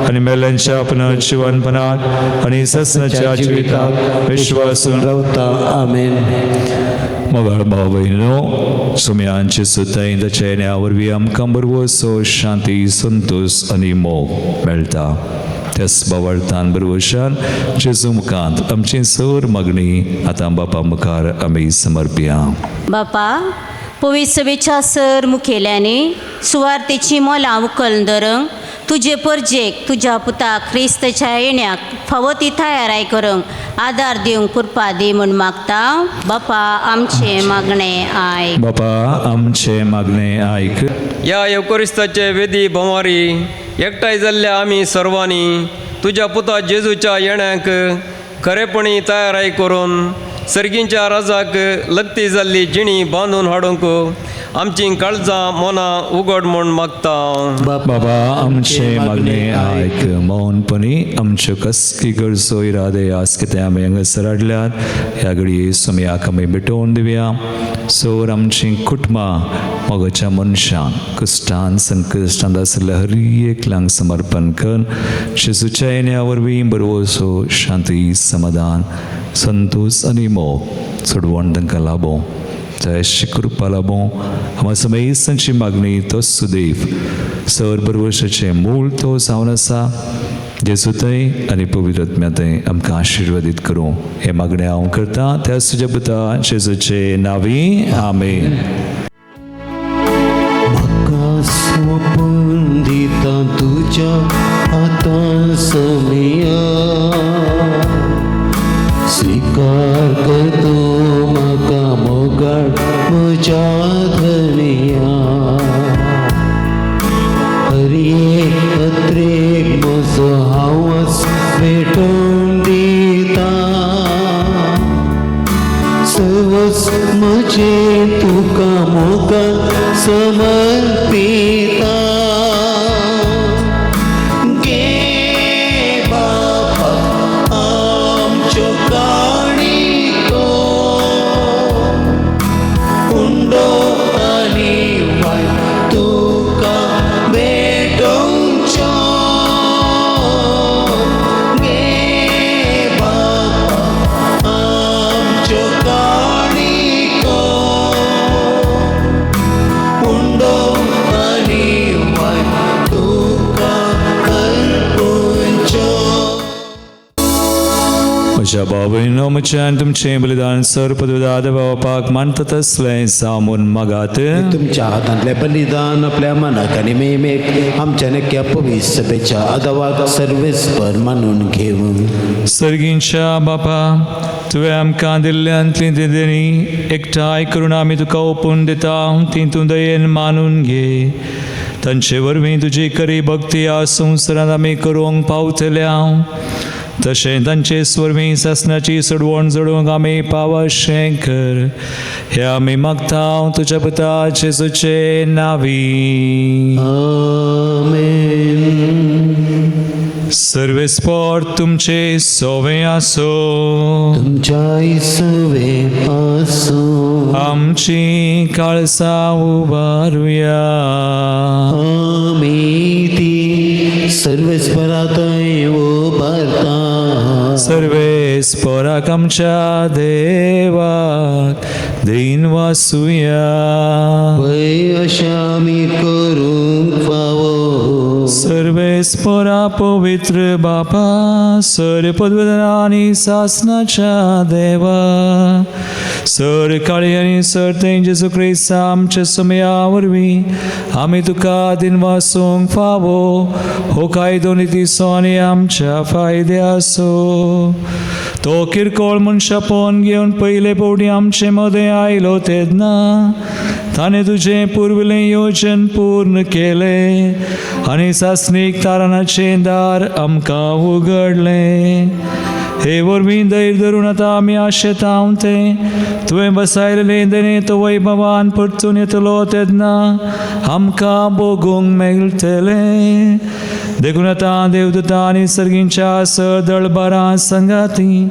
आनी मेल्यांच्या पुनर्जिवनपणाक आनी ससनाच्या जिविताक विश्वासून रावता. आमेन. मोगाळ भाव भयणीनो, सुम्यांचे सुताय ताच्या येण्या वरवीं आमकां बरवसो शांती संतोश आनी मोग मेळटा. त्याच बावळतान बरवशान जेजू मुखांत आमची सर मागणी आतां बापा मुखार आमी समर्पया. बापा, पवित्र सभेच्या सर मुखेल्यांनी सुवार्तेची मोलां उखल धरूंक तुजे परजेक तुज्या पुता क्रिस्तच्या येण्याक फावो ती तयाराय करूंक आदार दिवंक कृपा दी म्हूण मागता. बापा, आमचें मागणें आयक. बापा, आमचें मागणें आयक. ह्या येवकोरिस्ताचे वेदी भोंवारी एकठांय जाल्ल्या आमी सर्वांनी तुज्या पुता जेजूच्या येण्याक खरेपणी तयाराय करून सर्गींच्या राजाक लग्ती जाल्ली जिणी बांदून हाडूंक आमची काळजां मनां उगड म्हूण मागता. बाबा, आमचें मागणें आयक. मौनपणी आमच्यो कसली गरजो इरादे आस कितें आमी हांगासर हाडल्यात ह्या घडये सुमयाक आमी भेटोवन दिवया. सोर आमचीं कुटुंबां मोगाच्या मनशांक कुश्टान संकश्टांत आशिल्ल्या हर एकल्यांक समर्पण कर. जेजूच्या येण्या वरवीं बरवसो शांती समाधान संतोश आनी मोग चडवण तांकां लाबों. जयश्री कृपा लाबों. आमकां समेस्तांची मागणी तो सुदैव सर बरवशाचें मूळ तो जावन आसा जेजू थंय आनी पवित्र आत्म्या थंय आमकां आशिर्वादीत करूं हें मागणें हांव करतां त्या तुज्या पुता जेजूचे नांवी. आमेन. म्हाका सोंपून दिता तुज्या हातान समिया, स्विकार करतो म्हाका मोगाळ म्हज्या धनया. हर एक पत्रेक म्हजो हांवच भेटोवन दिता, सर्वच म्हजें तुका मोगान समर्पिता. गे बापा, आमच्यो काणयो उंडो आनी वाय तुका भेटोवच्यो. गे बापा, आमच्यो काणयो उंडो आनी वाय तुका अर्पुच्यो. म्हज्या भाव भयणीनो, म्हजें आनी तुमचें बलिदान सर पदवीदाद बापाक मानता तसलें जावं म्हूण मागात. तुमच्या हातांतलें बलिदान आपल्या मनाक आनी मेमेक आमच्या नक्या पवित्र सभेच्या आदावाक सर्वेस्पर मानून घेवन. सर्गींच्या बापा, तुवें आमकां दिल्ल्यांतलीं ती देणी एकठांय करून आमी तुका ओपून दिता ती तूं दयेन मानून घे. तांचे वरवीं तुजी खरी भक्ती ह्या संवसारांत आमी करूंक पावतल्या तशें तांचे वरवीं सासणाची सोडवण जोडूंक आमी पावशें कर. हें आमी मागता तुज्या पुता जेजूचे नांवी. आमेन. सर्वेस्पोर तुमचे सोवे आसो. तुमच्या सवे आसूं. आमची काळसां उबारुया. आमी ती सर्वेस्परातय उबारता. सर्वेस्पराक आमच्या देवाक दीन वासुया. पळय अशें आमी करूंक फावो. सर्वेस्परा पवित्र बापा, सर पदवेदना आनी सासनाच्या देवा, सर काळी आनी सर तें जेजू क्रिस्त आमच्या समया वरवीं आमी तुका दिनवासूंक फावो. हो कायदो नितीचो आनी आमच्या फायद्याचो. तो किरकोळ मनशापण घेवन पयले फावटी आमचे मदें आयलो तेन्ना ताणें तुजें पुर्विल्लें योजन पूर्ण केलें आनी सासणीक तारणाचें दार आमकां उगडलें. हे वरवीं धैर्य धरून आतां आमी आशेता तें तुवें बसायलें देणें तो वैभवान परतून येतलो तेन्ना आमकां भोगूंक मेळटलें. देखून आतां देवदूता आनी सर्गींच्या सदळबारां संगाती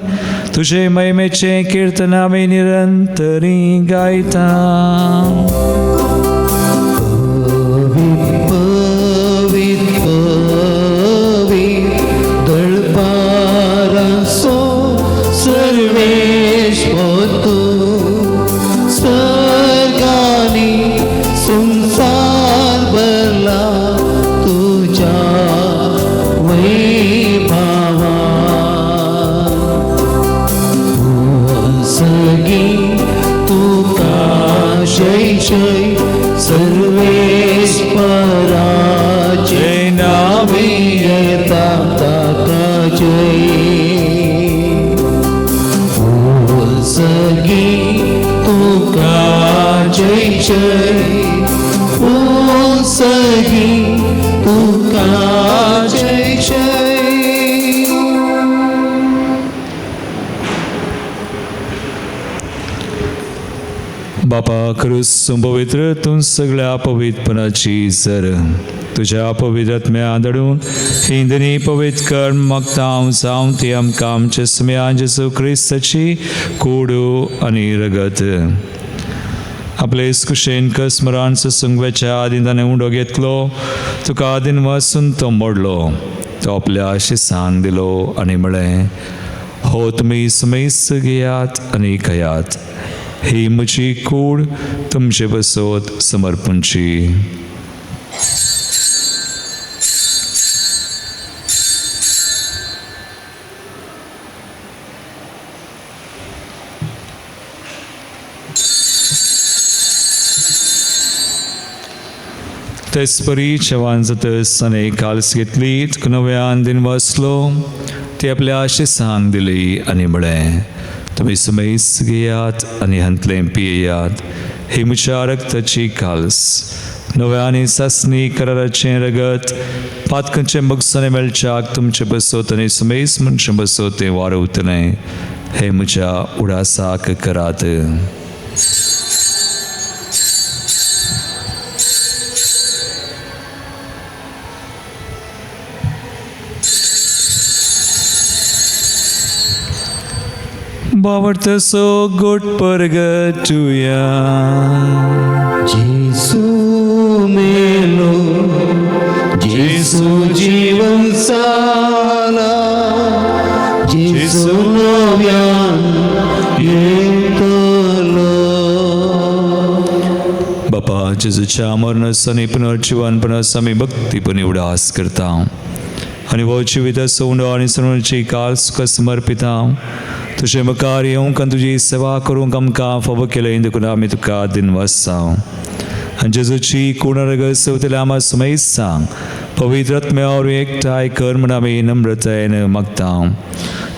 तुजे महिमेचें किर्तन आमी निरंतरी गायता. सर्वेस्पराचे नावे येता ताका जय. सगी तुका जय जय, ओ सगी तुका जय जय. बापा क्रूस पवित्र तूं सगळ्या पवित्रपणाची सर तुज्या पवित्र धाडून ही दनी पवित्र कर मागता हांव जावं ती आमकां आमचे सुम्या जेजू क्रिस्ताची कोडू आनी रगत. आपले कुशेन कस्मरान ससंगव्याच्या आदीं ताणें उंडो घेतलो, तुका आदीन वासून तो मोडलो, तो आपल्या शिसान दिलो आनी म्हळें, हो तुमी सुमेस्त घेयात आनी खायात, ही म्हजी कूड तुमचे बसोत समर्पणची. तेचपरी जेवण जातच ताणें काल्स घेतली, तुका नव्यान दिन वाचलो, ती आपल्या शिसान दिली आनी म्हळें, तुमी सुमेस्त घेयात आनी हांतलें पियेयात, ही म्हज्या रक्ताची काल्स, नव्या आनी सासणी कराराचें रगत, पातकांचें बगसणें मेळच्याक तुमचें बसोत आनी सुमेस्त मनशां बसोत तें वारवतलें, हें म्हज्या उडासाक करात. बावडतो गोट परगटुया. जेसू मेलो, जेसू जीवन साला, जेसू नव्यान येतलो. बापा जेजूच्या मरणाचो आनी पुनर्जिवनपणाचो आमी भक्तीपणी उडास करता आनी हो जिविताचो उंडो आनी सर्वांची काल तुका समर्पिता. तुजे मुखार येवंक आनी तुजी सेवा करूंक आमकां फावो केलें देखून आमी तुका दिनवासा. आनी जेजूची कोण रगत सेवतल्या आमा सुमेस्त सांग पवित्र आत्म्या वरवीं एकठांय कर म्हूण आमी नम्रतायेन मागता.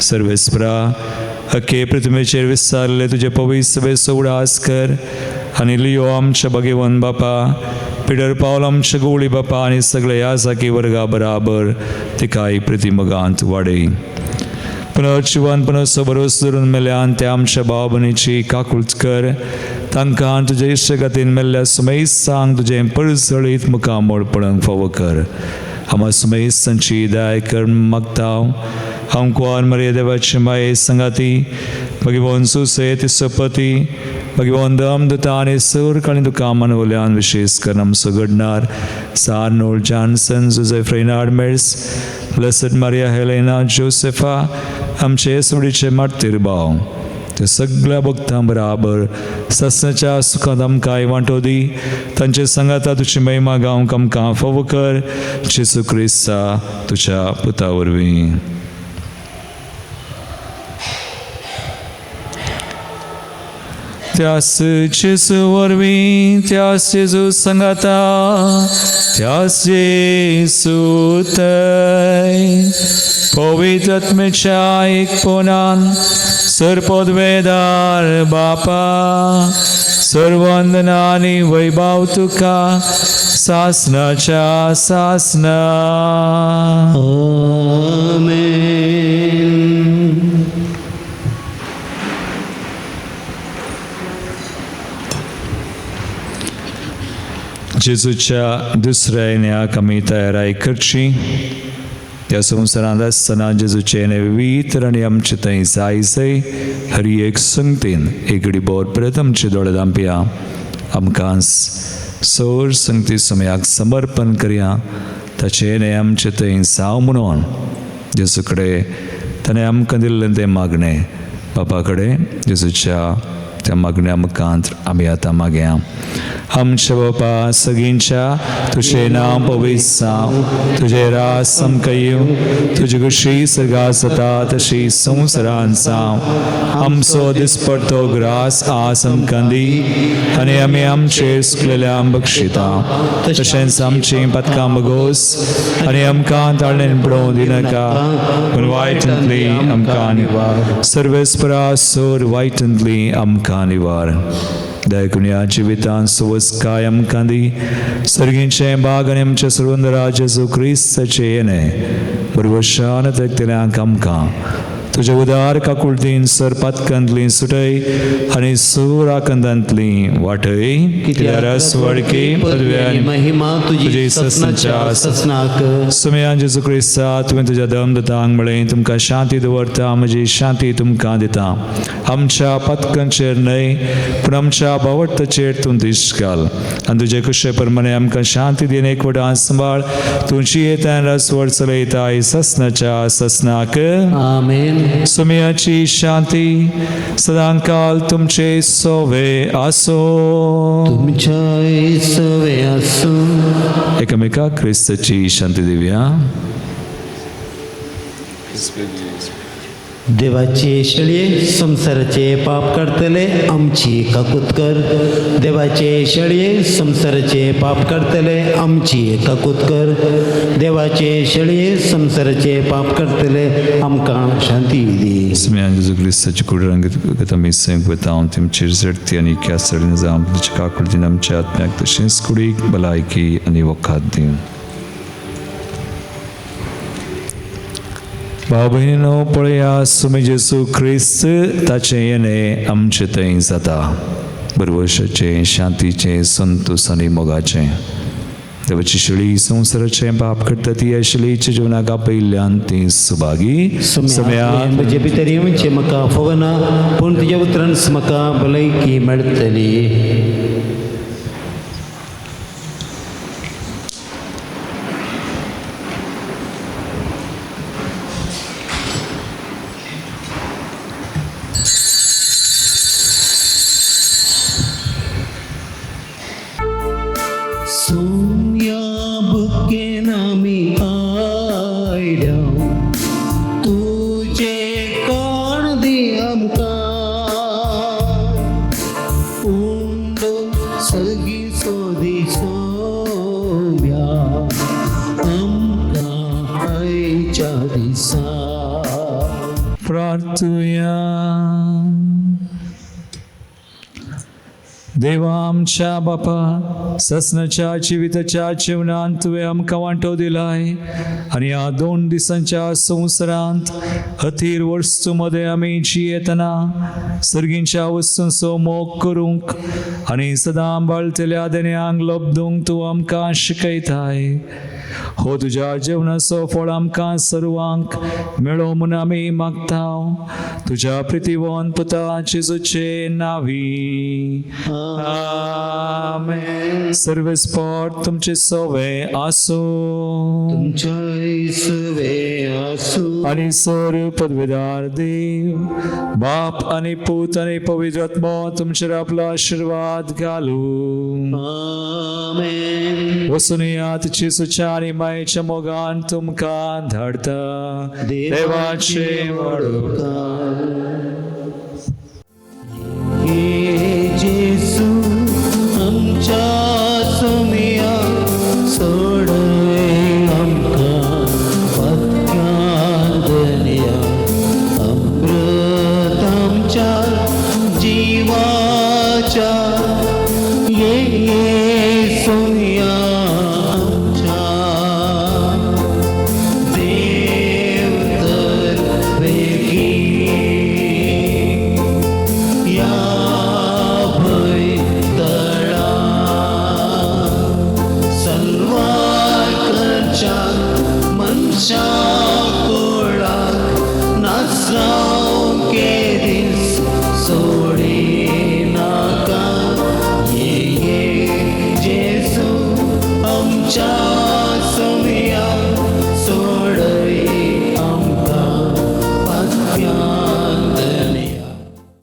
सर्वेस्परा अखे पृथ्वीचेर विस्तारले तुजे पवित्र सभेचो उडास कर आनी लियो आमच्या भगेवन बापा, पिटर पावल आमच्या गोवळी बापा आनी सगळे ह्या जागी वर्गा बराबर तिकाय प्रतिमगांत वाडय. पुनर्जिवन पुनर्सो भरोस धरून मेल्यान त्या आमच्या भाव भयणीची काकूळत कर, तांकां तुजे इश्टगतीन मेल्ल्या सुमेस्त सांग तुजें परजळीत मुखामळ मोडपणक फावो कर. आमा सुमेस्तांची दया कर मागता. हांव कुवार मरिया देवाची माये संगाती भगवान सुसे तिसपती भगवान दम दुता आनी सर काणी तुका मनवल्यान विशेष करून आमचो घडणार Arnold Johnson, Joseph Reinhard Merz, blessed Maria Helena Josefa, आमचे सोडीचे मार्तीर भाव ते सगळ्या भक्तां बराबर ससनाच्या सुखांत आमकां वांटो दी. तांचे सांगाता तुजी महिमा गावंक आमकां फावो कर, जेजू क्रिस्ता तुज्या पुता वरवीं. त्यास जेजू वरवीं, त्यास जेजू सांगाता, त्यास जेजू थंय पवित्र आत्म्याच्या एकपणान सर्वपदवेदार बापा, सर्वंदना आनी वैभव तुका सासनाच्या सासना. आमेन. जेजूच्या दुसऱ्या येण्याक आमी तयाराय करची. त्या संवसारांत आसतना जेजूचें येणें विविध आनी आमचे थंय जाय जाय हर एक संगतीन एगडी बोर परत आमचे दोळे धांपया. आमकां सौर संगती समयाक समर्पण करया. ताचें येणें आमचे थंय जावं म्हणून जेजू कडेन ताणें आमकां दिल्लें तें मागणें बापा कडेन जेजूच्या त्या मागण्या मुखांत आमी आतां मागया. आमच्या बापा सगळींच्या तुजें नांव पवित्र जावं, तुजें राज आमकां येवं, तुजी खुशी सर्गांत जाता तशी संवसारांत जावं. आमचो दिसपडतो ग्रास आज आमकां दी आनी आमी आमचेर चुकलेल्यांक बक्षिता, तशेंच आमचीं पातकां बगोस आनी आमकां ताळणेन पडोवं दिनाका, पूण वायटांतली आमकां निवार. सर्वेस्परा सोर वायटांतली आमकां निवार. देखून ह्या जिवितांत सुवस्काय आमकां दी. सर्गींचें बाग आनी आमच्या सर्वंदरा जेजू क्रिस्ताचें येणें बरवशान तेकतल्यांक आमकां तुज्या उदार काकुळतीन सर पातकांतली सुटय आनी सुराकंदांतली वाटय. कित्याक वडकी पदवी आनी महिमा तुजी ससनाच्या ससनाक. सुमयान जेजू क्रिस्ता तुवें तुज्या दम दतांक म्हळें, तुमकां शांती दवरता, म्हजी शांती तुमकां दिता. आमच्या पातकांचेर न्हय पूण आमच्या बावडताचेर तूं दिश्ट घाल आनी तुजे कुशे प्रमाणे आमकां शांती दिन एकवटान सांबाळ. तुजी येतान रसवड चलयताय ससनाच्या ससनाक. आमेन. सुमयाची शांती सदांकाल तुमचे सोवे आसो. तुमच्या सवे आसूं. एकामेका क्रिस्ताची शांती दिवया. देवाचे शेळये संवसाराचे पाप काडटले आमची काकूत कर. देवाचे शेळये संवसाराचे पाप काडटले आमची काकूत कर. देवाचे शेळये संवसाराचे पाप काडटले आमकां शांती दी. सुमयान जेजू क्रिस्ताची कुड रंगीत आमी संक वता तुमचेर झडती आनी क्यासडीन जावं तुमच्या काकुळतीन आमच्या आत्म्याक तशेंच कुडीक भलायकी आनी वखद दिवन. भाव भयणीनो पळया सुमी जेजू क्रिस्त ताचें येणें आमचे थंय जाता. बरवशाचें, शांतीचें, संतोस आनी मोगाचें. देवाची शेळी संवसाराचें पाप करता ती ह्या शेळीच्या जिवनाक आपयिल्ल्यान ती सुभागी. सुमया म्हजे भितर येवचें म्हाका फावना, पूण तुज्या उतरान म्हाका भलायकी मेळटली. देवा आमच्या बापा, ससनाच्या जिविताच्या जिवनांत तुवें आमकां वांटो दिलाय आनी ह्या 2 दिसांच्या संवसारांत हतीर वस्तू मदें आमी जियेतना सर्गींच्या वस्तूंचो मोग करूंक आनी सदां बाळतल्या देण्यांक लब्दूंक तूं आमकां शिकयताय. हो तुज्या जेवणाचो फळ आमकां सर्वांक मेळो म्हूण आमी मागता तुज्या प्रितीवन पुता जेजूचे नावी. आमेन. सर्वेस्पोर तुमचे सवे आसूं. तुमच्या सवे आसूं. आनी सर पदवेदार देव बाप आनी पूत आनी पवित्र आत्मो तुमचेर आपलो आशिर्वाद घालूं. आमेन. वचून येयात, जेजूच्या आनी मायेच्या मोगान तुमकां धाडटा. देवाचे वाडो. हे जेसू आमच्या सोमिया सोडय आमकां पत्यान दर्या अमृत आमच्या जिवाच्या ये ये सोमिया आमच्या देव तर वेगीं या भंय तळा सलवार करच्या मनशा कोळाक नाचाव केरीस सोडी नाका. ये ये जेजू आमच्या